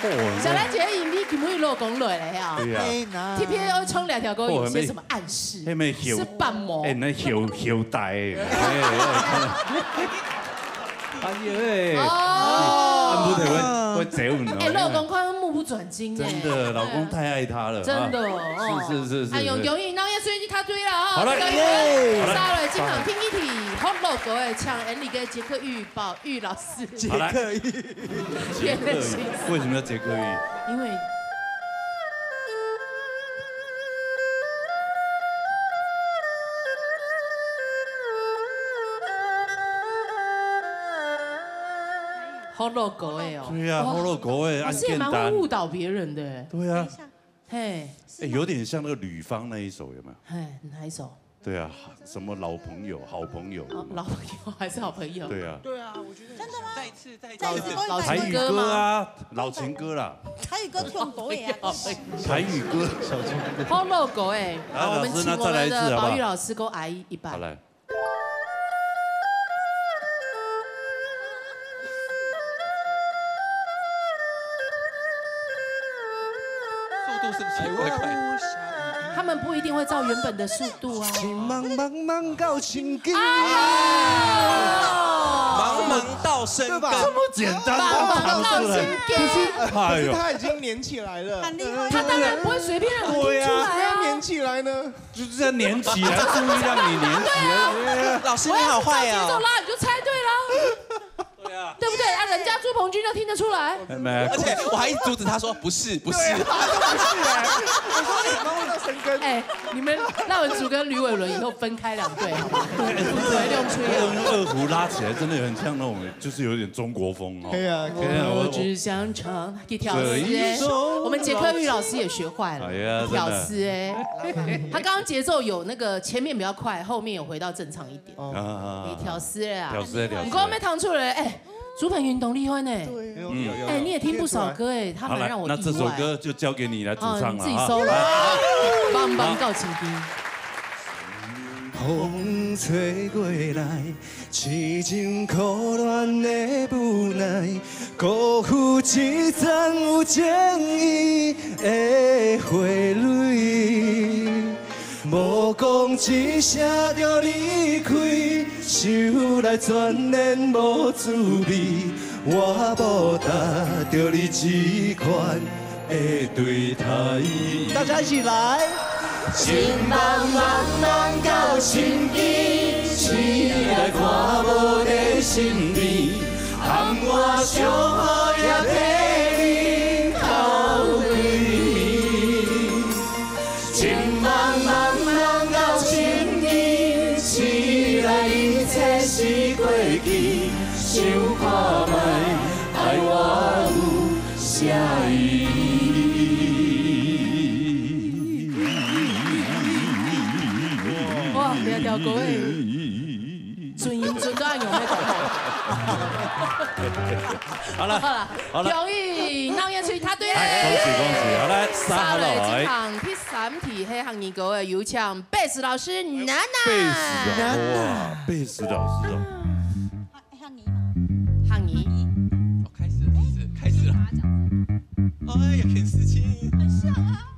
哦，哦，小蘭姐，你今晡日老公來了呀？對呀。哎，那特別要唱兩條歌，有些什麼暗示？哦，那是半毛。哎，那後，後代的。哎，哎，哎。 哎呦喂，哦。啊，不得，我，我走你了。哎，老公快要目不转睛哎。真的，老公太爱她了，真的，啊。哦。是，是，是，是，哎呦，是。恭喜，那也所以他对了哈。好了，这个耶。好了。杀了，今晚听一题，好老公哎，抢N里跟杰克玉宝玉老师。好了。杰克玉。杰克玉，为什么要杰克玉？因为 好老公哎哦。对呀，哇，好老公哎，老师也蛮会误导别人的哎。按键弹。对呀。等一下。嘿。哎，有点像那个吕方那一首，有没有？嘿，哪一首？对啊，什么老朋友、好朋友。哦，老朋友还是好朋友？对啊。对啊，我觉得真的吗？再一次，再一次。再一次，老，老情歌吗？台语歌啊，老情歌啦。台语歌唱多呀。台语歌，小情歌。好老公哎，好，我们请我们的宝玉老师给我来一把。好，老师，那再来一次好不好？好，来。 速度是不是怪怪的？他们不一定会照原本的速度啊。茫茫茫茫到深更。啊！茫茫到深更。对吧？这么简单，茫茫到深更。可是，哎呦。可是它已经连起来了。很厉害。他当然不会随便让你听出来啊。对啊。要连起来呢。 就是要连起来，故意让你连起来。对啊。老师，你好坏哦。我要是照节奏拉，你就猜对了。对不对？啊，人家朱朋君就听得出来。没，而且我还一直阻止他说不是不是。对啊，他说不是哎，我说你怎么会到深耕？哎，你们赖文竹跟吕伟伦以后分开两队，分开两队。用二胡拉起来，真的很像那种，就是有点中国风哦。对啊，天啊，我我只想唱，给跳这丝哎一首。我们杰克玉老师也学坏了，哎呀真的跳丝哎。他刚刚节奏有那个前面比较快，后面有回到正常一点。啊，你跳丝了啊？跳丝跳丝你光没弹出来，哎，竹本运动厉害呢。有有有，哎，你也听不少歌哎，他好了，蛮让我意外。那这首歌就交给你来主唱了哦，你自己啊。收了来啊，棒棒告情歌。风吹过来，痴情苦恋的无奈，辜负一層有情义的花蕊。无讲一声就离开，想来全然无滋味。我无值得你这款 的对待。大家一起来。情茫茫茫到深更，醒来看无你身边，含我伤害也替你哭几暝。情茫茫茫到深更，醒来一切是过去，想看覓，爱我有 哇，你要跳歌哎，准音准到用那个。好了，好了，好了恭喜闹热水，他对了。哎，恭喜恭喜！好，来，三号好了，来这。场第三题，黑行你各位有请贝斯老师娜娜。贝斯啊，哇，贝斯老师啊。黑行你嘛，行你。黑行你，哦，开始了，是不是？开始了。干嘛讲？哎呀，很事情。很像啊，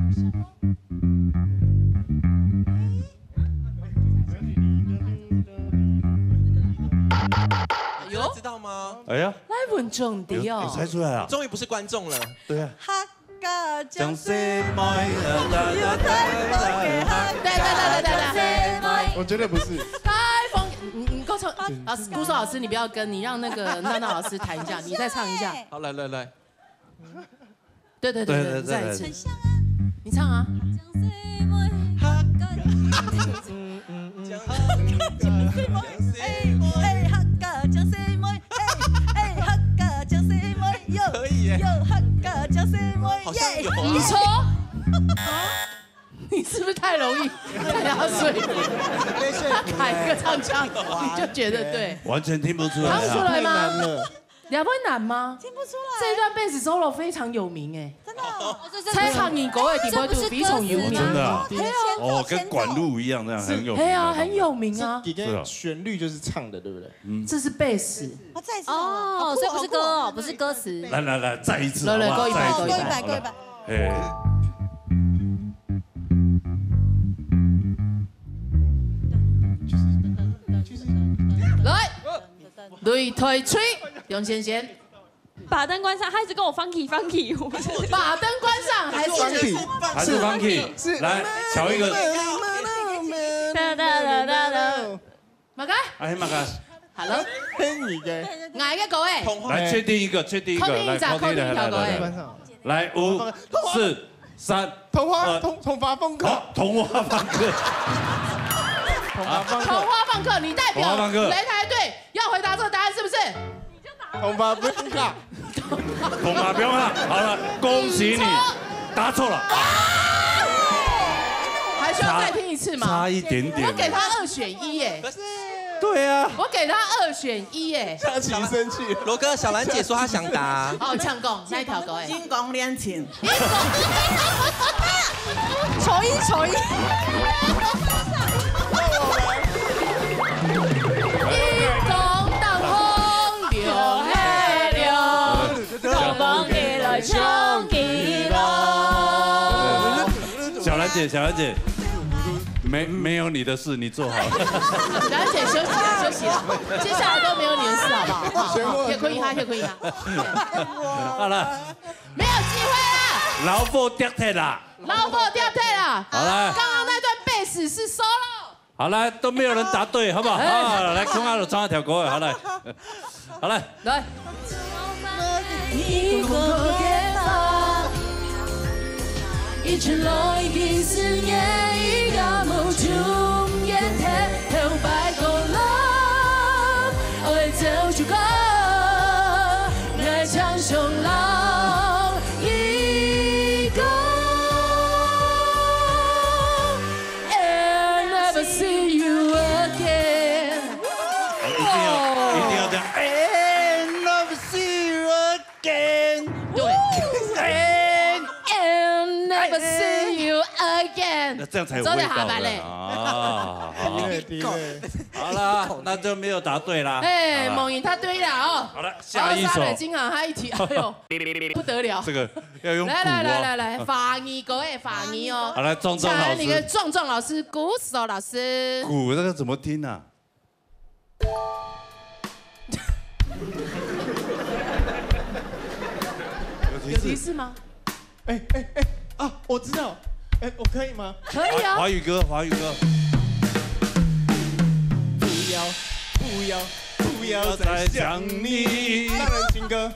很像哦。有知道吗？哎呀，来稳重的有有哦。猜出来啊？终于不是观众了。对啊。哈嘎讲讲什么？对对对对对对。我觉得不是。台风，你你给我唱，老师，鼓手老师，你不要跟，你让那个娜娜老师弹一下，你再唱一下。好，来来来，对对对对，对对你再一次对，很像啊，你唱啊。讲什么？哈讲什么？哎哎，哈嘎讲什么？哎哎，哈嘎讲什么？哟可以耶哟，哈嘎讲什么？好像有啊你说，你是不是太容易被他说服？他卡一个唱腔，你就觉得对。完全听不出来唱不出啊。来吗？太难了。你还不会难吗？听不出来，这一段贝斯 solo 非常有名哎，真的哦。猜唱你国外底部就非常有名真的啊。哎呦，哦，跟管路一样，这样很有名的。哎呀，很有名啊。底跟旋律就是唱的，对不对？这是贝斯，啊，再一次哦，所以不是歌哦，不是歌词。来来来，再一次，来来，好不好？过一百，再一次过一百，好不好？哎，来，擂台吹，杨先生，把灯关上，他一直跟我 funky funky，我不是把灯关上还是 funky 还是 funky，是来，小一个，哒哒哒哒哒。马哥哎，马哥，好了，听你的，哪一个狗哎？同花来确定一个，确定一个，确定一下来，确定一个，确定一下来来来关上。来，五、四、三，同花呃同同发风格，好，同花放歌，同发风格，同花放客，你代表同花放客擂台队要回答这个答案是不是？同发风格，同花不用了，好了，恭喜你，答错了。还需要再听一次吗？差一点点。我给他二选一耶，对啊，我给他二选一耶。下棋生气。罗哥，小兰姐说她想答。好，唱讲那一条狗哎。金光恋情。重音重音。一讲当风流海流，当风起来唱起来。小兰姐，小兰姐，没没有你的事，你做好了。小兰姐休息了，休息了，接下来都没有你的事，好不好？选我也可以哈，也可以哈。好了，没有机会了，老虎跌铁啦，老虎跌退了。好了刚刚那段贝斯是 solo。好，來，都沒有人答對，好不好？哎。啊，來，看下就唱一條歌，好，來。好，來。來。 一定要，一定要這樣。And never see you again。對。And And never see you again。那這樣才有味道的啊。早點下班嘞。啊，好。好啦，那就沒有答對啦。哎，好啦。夢瑩答對了哦。好了，下一首。好，下一首。哎呦，不得了。這個要用鼓哦。來，來，來，來，來，華語歌，哎，華語哦。好，來，壯壯老師。請那個壯壯老師，鼓手老師。鼓那個怎麼聽啊？有提示。有提示嗎？哎，哎，哎，啊，我知道。哎，我可以嗎？可以啊。華，華語歌，華語歌。不要，不要，不要再想你。浪人情歌。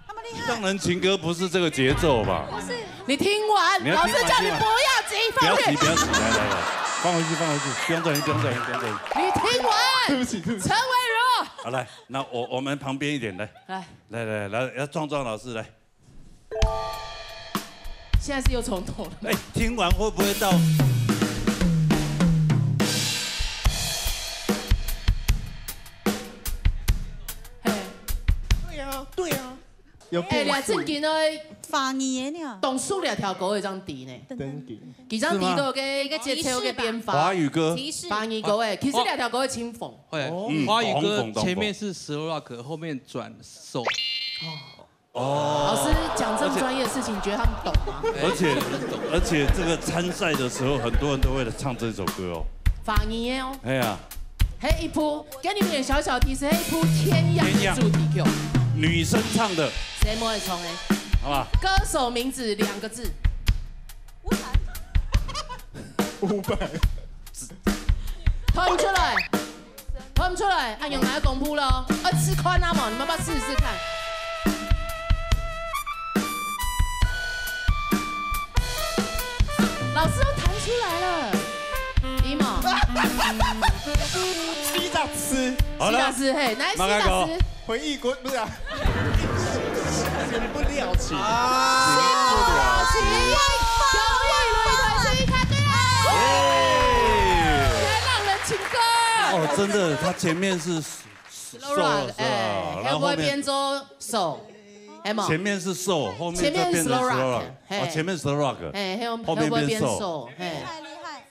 那麼厲害。浪人情歌不是這個節奏吧？不是。你聽完，你要聽完，老師叫你不要急，放樂。不要急，不要急，來，來，來，放回去，放回去，不用在意，不用在意，不用在意。你聽完。對不起，對不起。陳偉如。好，來，那我，我們旁邊一點，來。來。來，來，來，要壯壯老師，來。現在是又從頭了。哎，聽完會不會到？嘿。對啊，對啊。有變速。哎，你還真緊哦。華語的呢。懂數兩條歌會這樣低呢。等等。其實低到个，一個節奏个變化。華語歌。提示。華語歌哎，其實兩條歌會清風。會，哦。嗯，華語歌前面是 slow rock，後面轉 soul。哦。老師講這麼專業的事情，你覺得他們懂嗎？而且，而且這個參賽的時候，很多人都會唱這首歌哦。華語的哦。哎呀。嘿，一部，給你們點小小提示，嘿，一部天樣的主題曲。天樣。女生唱的。誰莫會唱的？好吧。歌手名字兩個字。伍佰。伍佰。唱出來。 唱出來，哎，用來公布了哦。啊，試看啊嘛，你們要不要試試看？老師都彈出來了，一毛。西大師。好了。西大師，嘿，來，西大師。回憶過，不是啊。先不料情。啊。先不料情。有一輪一團是一卡對了。耶。原來浪人情歌。哦，真的，他前面是 slow rock，slow，哎，然後後面，後面變做 soul，哎嘛。前面是 soul，後面再變成 slow rock，slow rock，嘿。哦，前面 slow rock，哎，後，後面變 soul，嘿。厲害，厲害。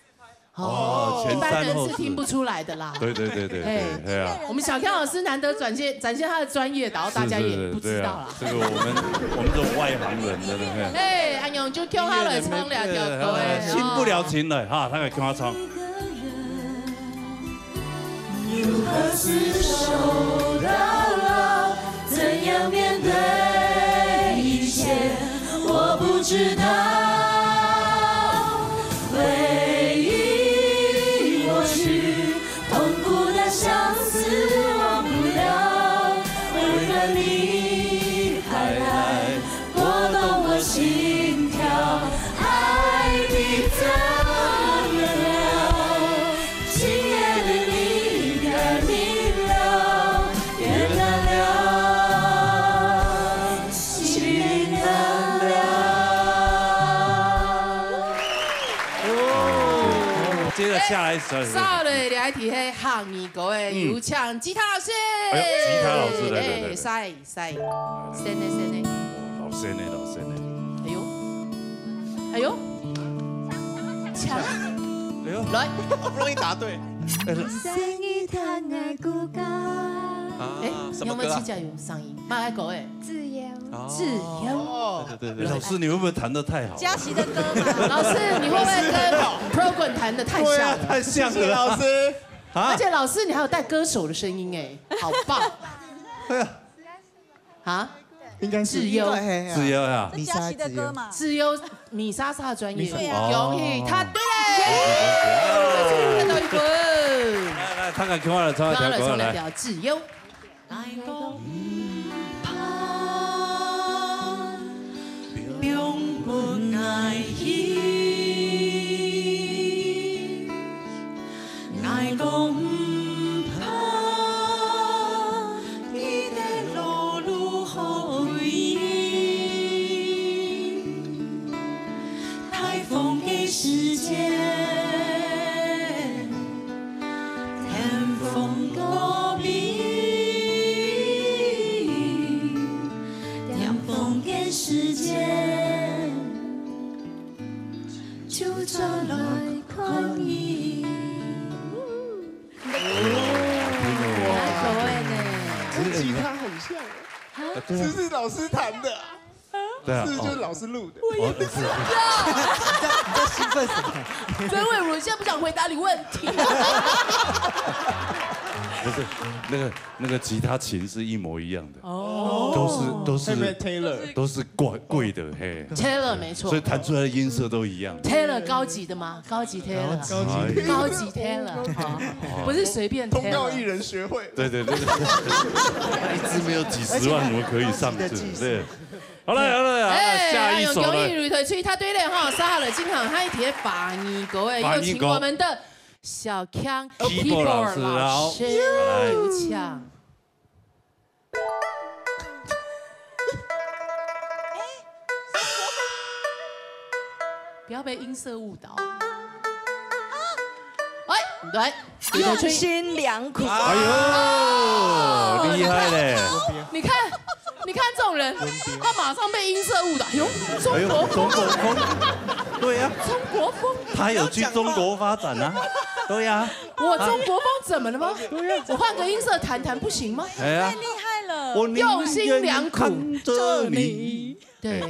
哦，前三後四。一般人是聽不出來的啦。對，對，對，對，對，哎。哎呀。我們小跳老師難得展現，展現他的專業，然後大家也不知道啦。是，是，是，對啊，這個我們，我們這種外行人，真的，嘿。哎，阿勇就叫他來唱兩條歌，哎，哎，心不了情了，哈，他來跟他唱。 如何廝守到老？怎樣面對一切？我不知道。回憶抹去，痛苦的相思忘不了。为何你还来拨动我心跳？爱你怎么了？ 今夜的你太明了，越难了，心难了。哦，接著下來一首。哎，下來這一題係客語歌个，嗯。有請吉他老師。哎喲，吉他老師，來，來，來，來。哎，來。 細，細，細呢，細呢。老細呢，老細呢。哎喲，哎喲，強啊！哎喲，來，好不容易答對。哎，生意談愛顧家。啊，哎，什麼歌啊？你有沒有指甲油上癮？馬來狗哎，自由。哦。自由。對，對，對，對。老師，你會不會彈得太好？嘉琪的歌嘛。老師，你會不會跟 Program 彈得太像了？對啊，太像了。謝謝老師。啊？而且老師，你還有帶歌手的聲音哎，好棒。對啊。 啊？應該是自由。應該係啊。自由啊。米莎自由。嘉琪的歌嘛。自由，米莎莎專業。米莎。恭喜，哦。答對了。耶！看到一分。大家共下來唱一條歌，來。共下來唱一條《自由》。 放分𠊎去，𠊎講毋怕，你个路路好遠。大風个時節，天風過尾， 點風个時間，就轉來看你。好聽哦。蠻可愛呢。跟吉他很像，对啊是不是老师弹的啊？对啊，是不是就是老师录的？哦，是你在你在兴奋什么？曾偉文现在不想回答你问题。不是那个那个吉他琴是一模一样的，哦都是都是 Taylor，都是贵贵的嘿， Taylor 没错所以，弹出来的音色都一样。 Taylor 高级的吗？高级 Taylor，高哎高级 Taylor，好，不是随便通告艺 Taylor。人学会。对对对对，一支没有几十万，我可以上市。对，好了好了好了，下一首了。哎，用公益擂台吹他对了哈，接下來進行下一題華語歌哎，有請我們的小強 Keyboard 老師好老師，有請。不要被音色誤導。哎，來，用心良苦。哎呦，厲害嘞！你看，你看這種人，他馬上被音色誤導。哎呦，中國風，中國風，对呀，中國風，他有去中国发展啊，对呀，我中国風怎麼了嗎？我換個音色彈彈不行嗎？哎呀，太厲害了！我宁愿用心良苦看着你。對，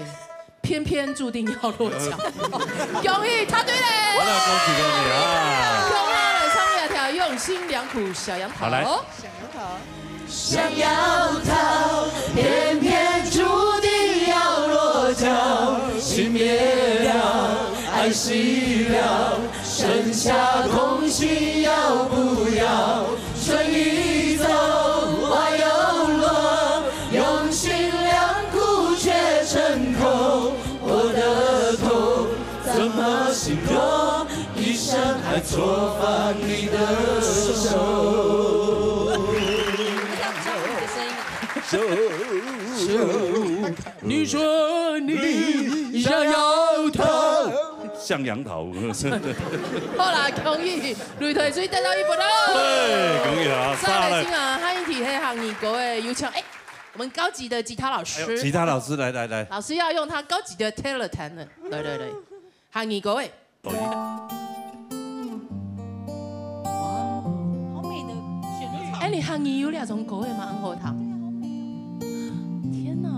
偏偏注定要落腳。恭喜他對嘞！好了，恭喜恭喜啊！恭喜來唱一條用心良苦小楊桃。好來想要逃，偏偏注定要落脚。心灭了，爱熄了，剩下空虚要不要？春已走，花又落，用心良苦却成空。我的痛怎么形容？一生还错放你的手。这样不像你的声音啊。你说你想要逃，向阳桃。好啦，恭喜擂台水得到一分哦。对，恭喜啊！再來聽啊，下一題係客語歌个，有請哎，我們高級的吉他老師，吉他老師，來來來，老師要用他高級的 Taylor 彈的，來來來，客語歌个。好美的旋律。哎，你客語有這種歌个嗎？很好聽。天哪！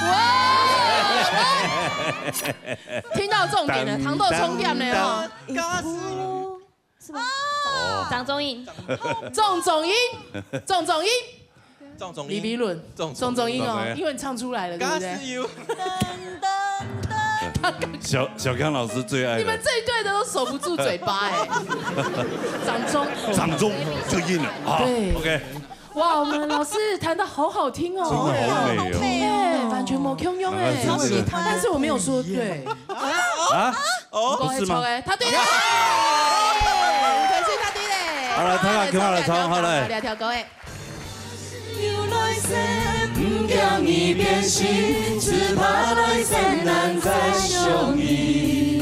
哇！聽到重點了，糖豆充電了哦。是吧？張中英，張中英，張中英，張中英，李比伦，張张中英哦张中，英因为你唱出来了，对不对？是有。小小刚老师最爱的你们这一队的都守不住嘴巴哎。掌中，掌中就硬了啊。对 OK，哇，我们老师弹的好好听哦，真的好美哦。哎，完全没共样哎，难怪是这个但是我没有说对，啊，哦，不是吗？哎，他对了，可是他对嘞，好来，他来，他来，他来，他来。两条歌哎。由来生，毋驚你變心，只怕來生難再相遇。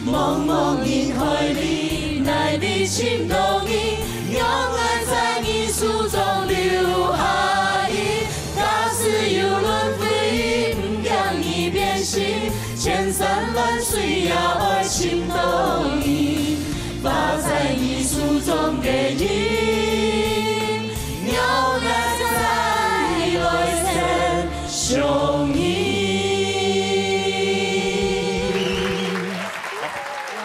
茫茫人海裡，哪裡尋到你？讓愛在你手中留下印。假使有輪迴，毋驚你變心，千山萬水也愛尋到你。 畫在你手中个印，讓愛再來生相遇。哇哦，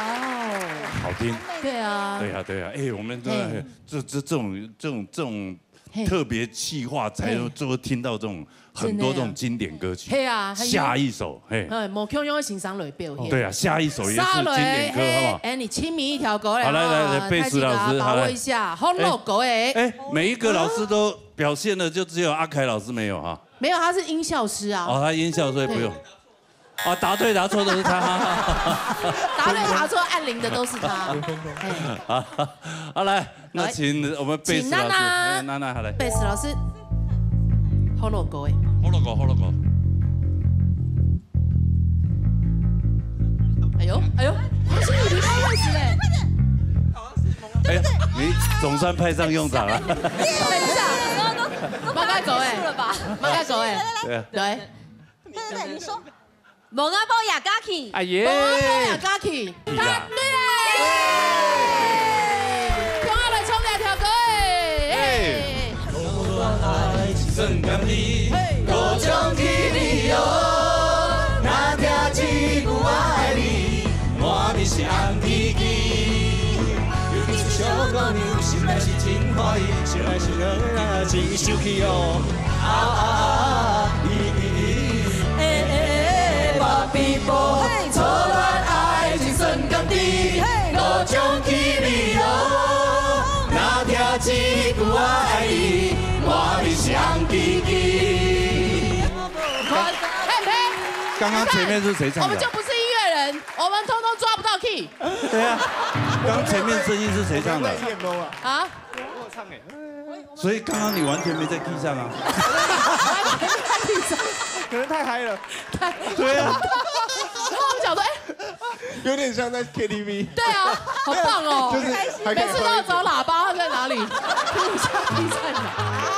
好听。对啊，对呀，对呀，哎，我们的嘿这这这种这种这种嘿。特別企劃才有，嘿。就會聽到這種很多這種經典歌曲。真的啊。嘿啊，很有，下一首，嘿。哎，無共樣个先生來表演。對啊，下一首也是經典歌，好不好？哎，你親民一條歌嘞，好，來，來，來，哈，貝斯老師，大家把握一下，好，來。好老歌哎。哎，每一個老師都表現了，就只有阿凱老師沒有哈。沒有，他是音效師啊。哦，他音效，所以不用。對。 啊，答對答錯都是他。答對答錯按鈴的都是他。嘿。好，好，來，那請我們貝斯老師，請娜娜。哎，娜娜，好，來。貝斯老師，好老歌哎。好老歌，好老歌。哎呦，哎呦，不是你離開位置嘞。哎呀，你總算派上用場了。等一下，马该狗哎，马该狗哎，对啊。对。 对对对，你说。无阿婆也加去。哎耶！无阿婆也加去。答对了！耶！共下来唱這條歌欸！嘿，嘿，刚刚前面是谁唱的？我们就不是音乐人，我们通通抓不到key。对啊，刚前面声音是谁唱的？啊？ 所以刚刚你完全没在key上啊。完全没在key上。可能太嗨了。对啊。然后我们想说，哎，有点像在K T V。对啊，好棒哦。就是还可以喝一点。每次都要找喇叭，它在哪里？听一下，key在哪？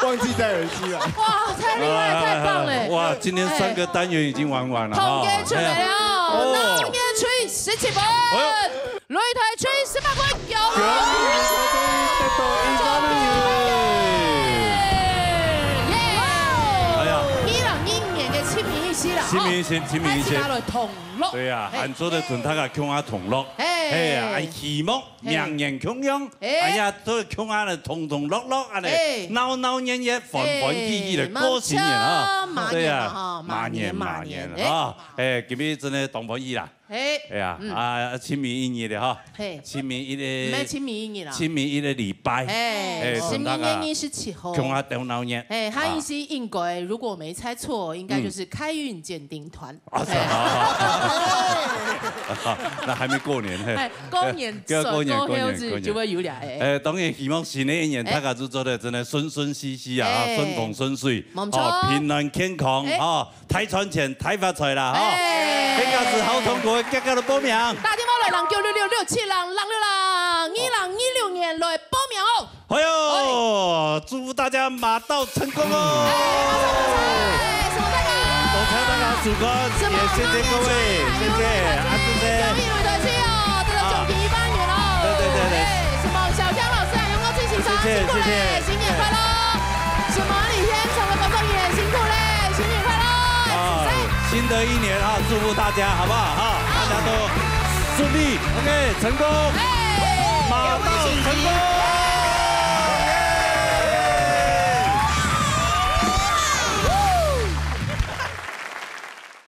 忘记戴耳机了。哇，太厉害，太棒了。哇，今天三个单元已经玩完了哈。统计出来了，哎呀。哦。男个吹十七分。哎呦。 擂台吹十八分，恭喜！恭喜！得到一个呢。耶！哎呀。二零二五年个親民意思啦，親民意思，吼。親民意思。大家來同樂。對啊，嘿。恁做得同大家共下同樂。嘿。嘿啊，希望明年共樣，嘿。哎呀，都共下來同同樂樂恁呢，嘿。鬧鬧熱熱，歡歡喜喜的過新年啊。嘿，無錯，馬年啊。對啊，吼，馬年，馬年，馬年，馬年啊。哎，今日真的當歡喜啦。 嘿，哎呀，嗯。啊，親民一日的哈，嘿。親民一个，毋係親民一日啦。親民一个禮拜，嘿，哎，親民一日十七號。同大家共下鬥鬧熱。嘿，他意思應該，啊。如果我沒猜錯，應該就是開運鑑定團。啊，是啊。那還沒過年，嘿。哎，過年，過年，過年，過年，過年。就會有倆，哎。哎，當然希望新的一年，哎。大家都做得真的順順序序啊，哎。順風順水，無錯。哦，平安健康，哎。哦。 大賺錢、大發財啦，吼！哎。這個係好通過，遽遽來報名。打電話來，零九六六六七零零六零，二零二六年來報名哦。哎喲，祝福大家馬到成功哦！哎，馬上發財，恭喜大家！恭喜大家，祝福，什麼？也謝謝各位，謝謝，啊，謝謝。恭喜發財哦，這個獎金一萬元哦。啊。對，對，對，對。哎，什麼？小江老師啊，楊光慶先生，謝謝，辛苦了，謝謝。新年快樂！什麼？李天成的工作人員辛苦嘞，新年快樂！啊，新的一年啊，祝福大家，好不好？哈，大家都順利，OK，成功，哎，馬到成功。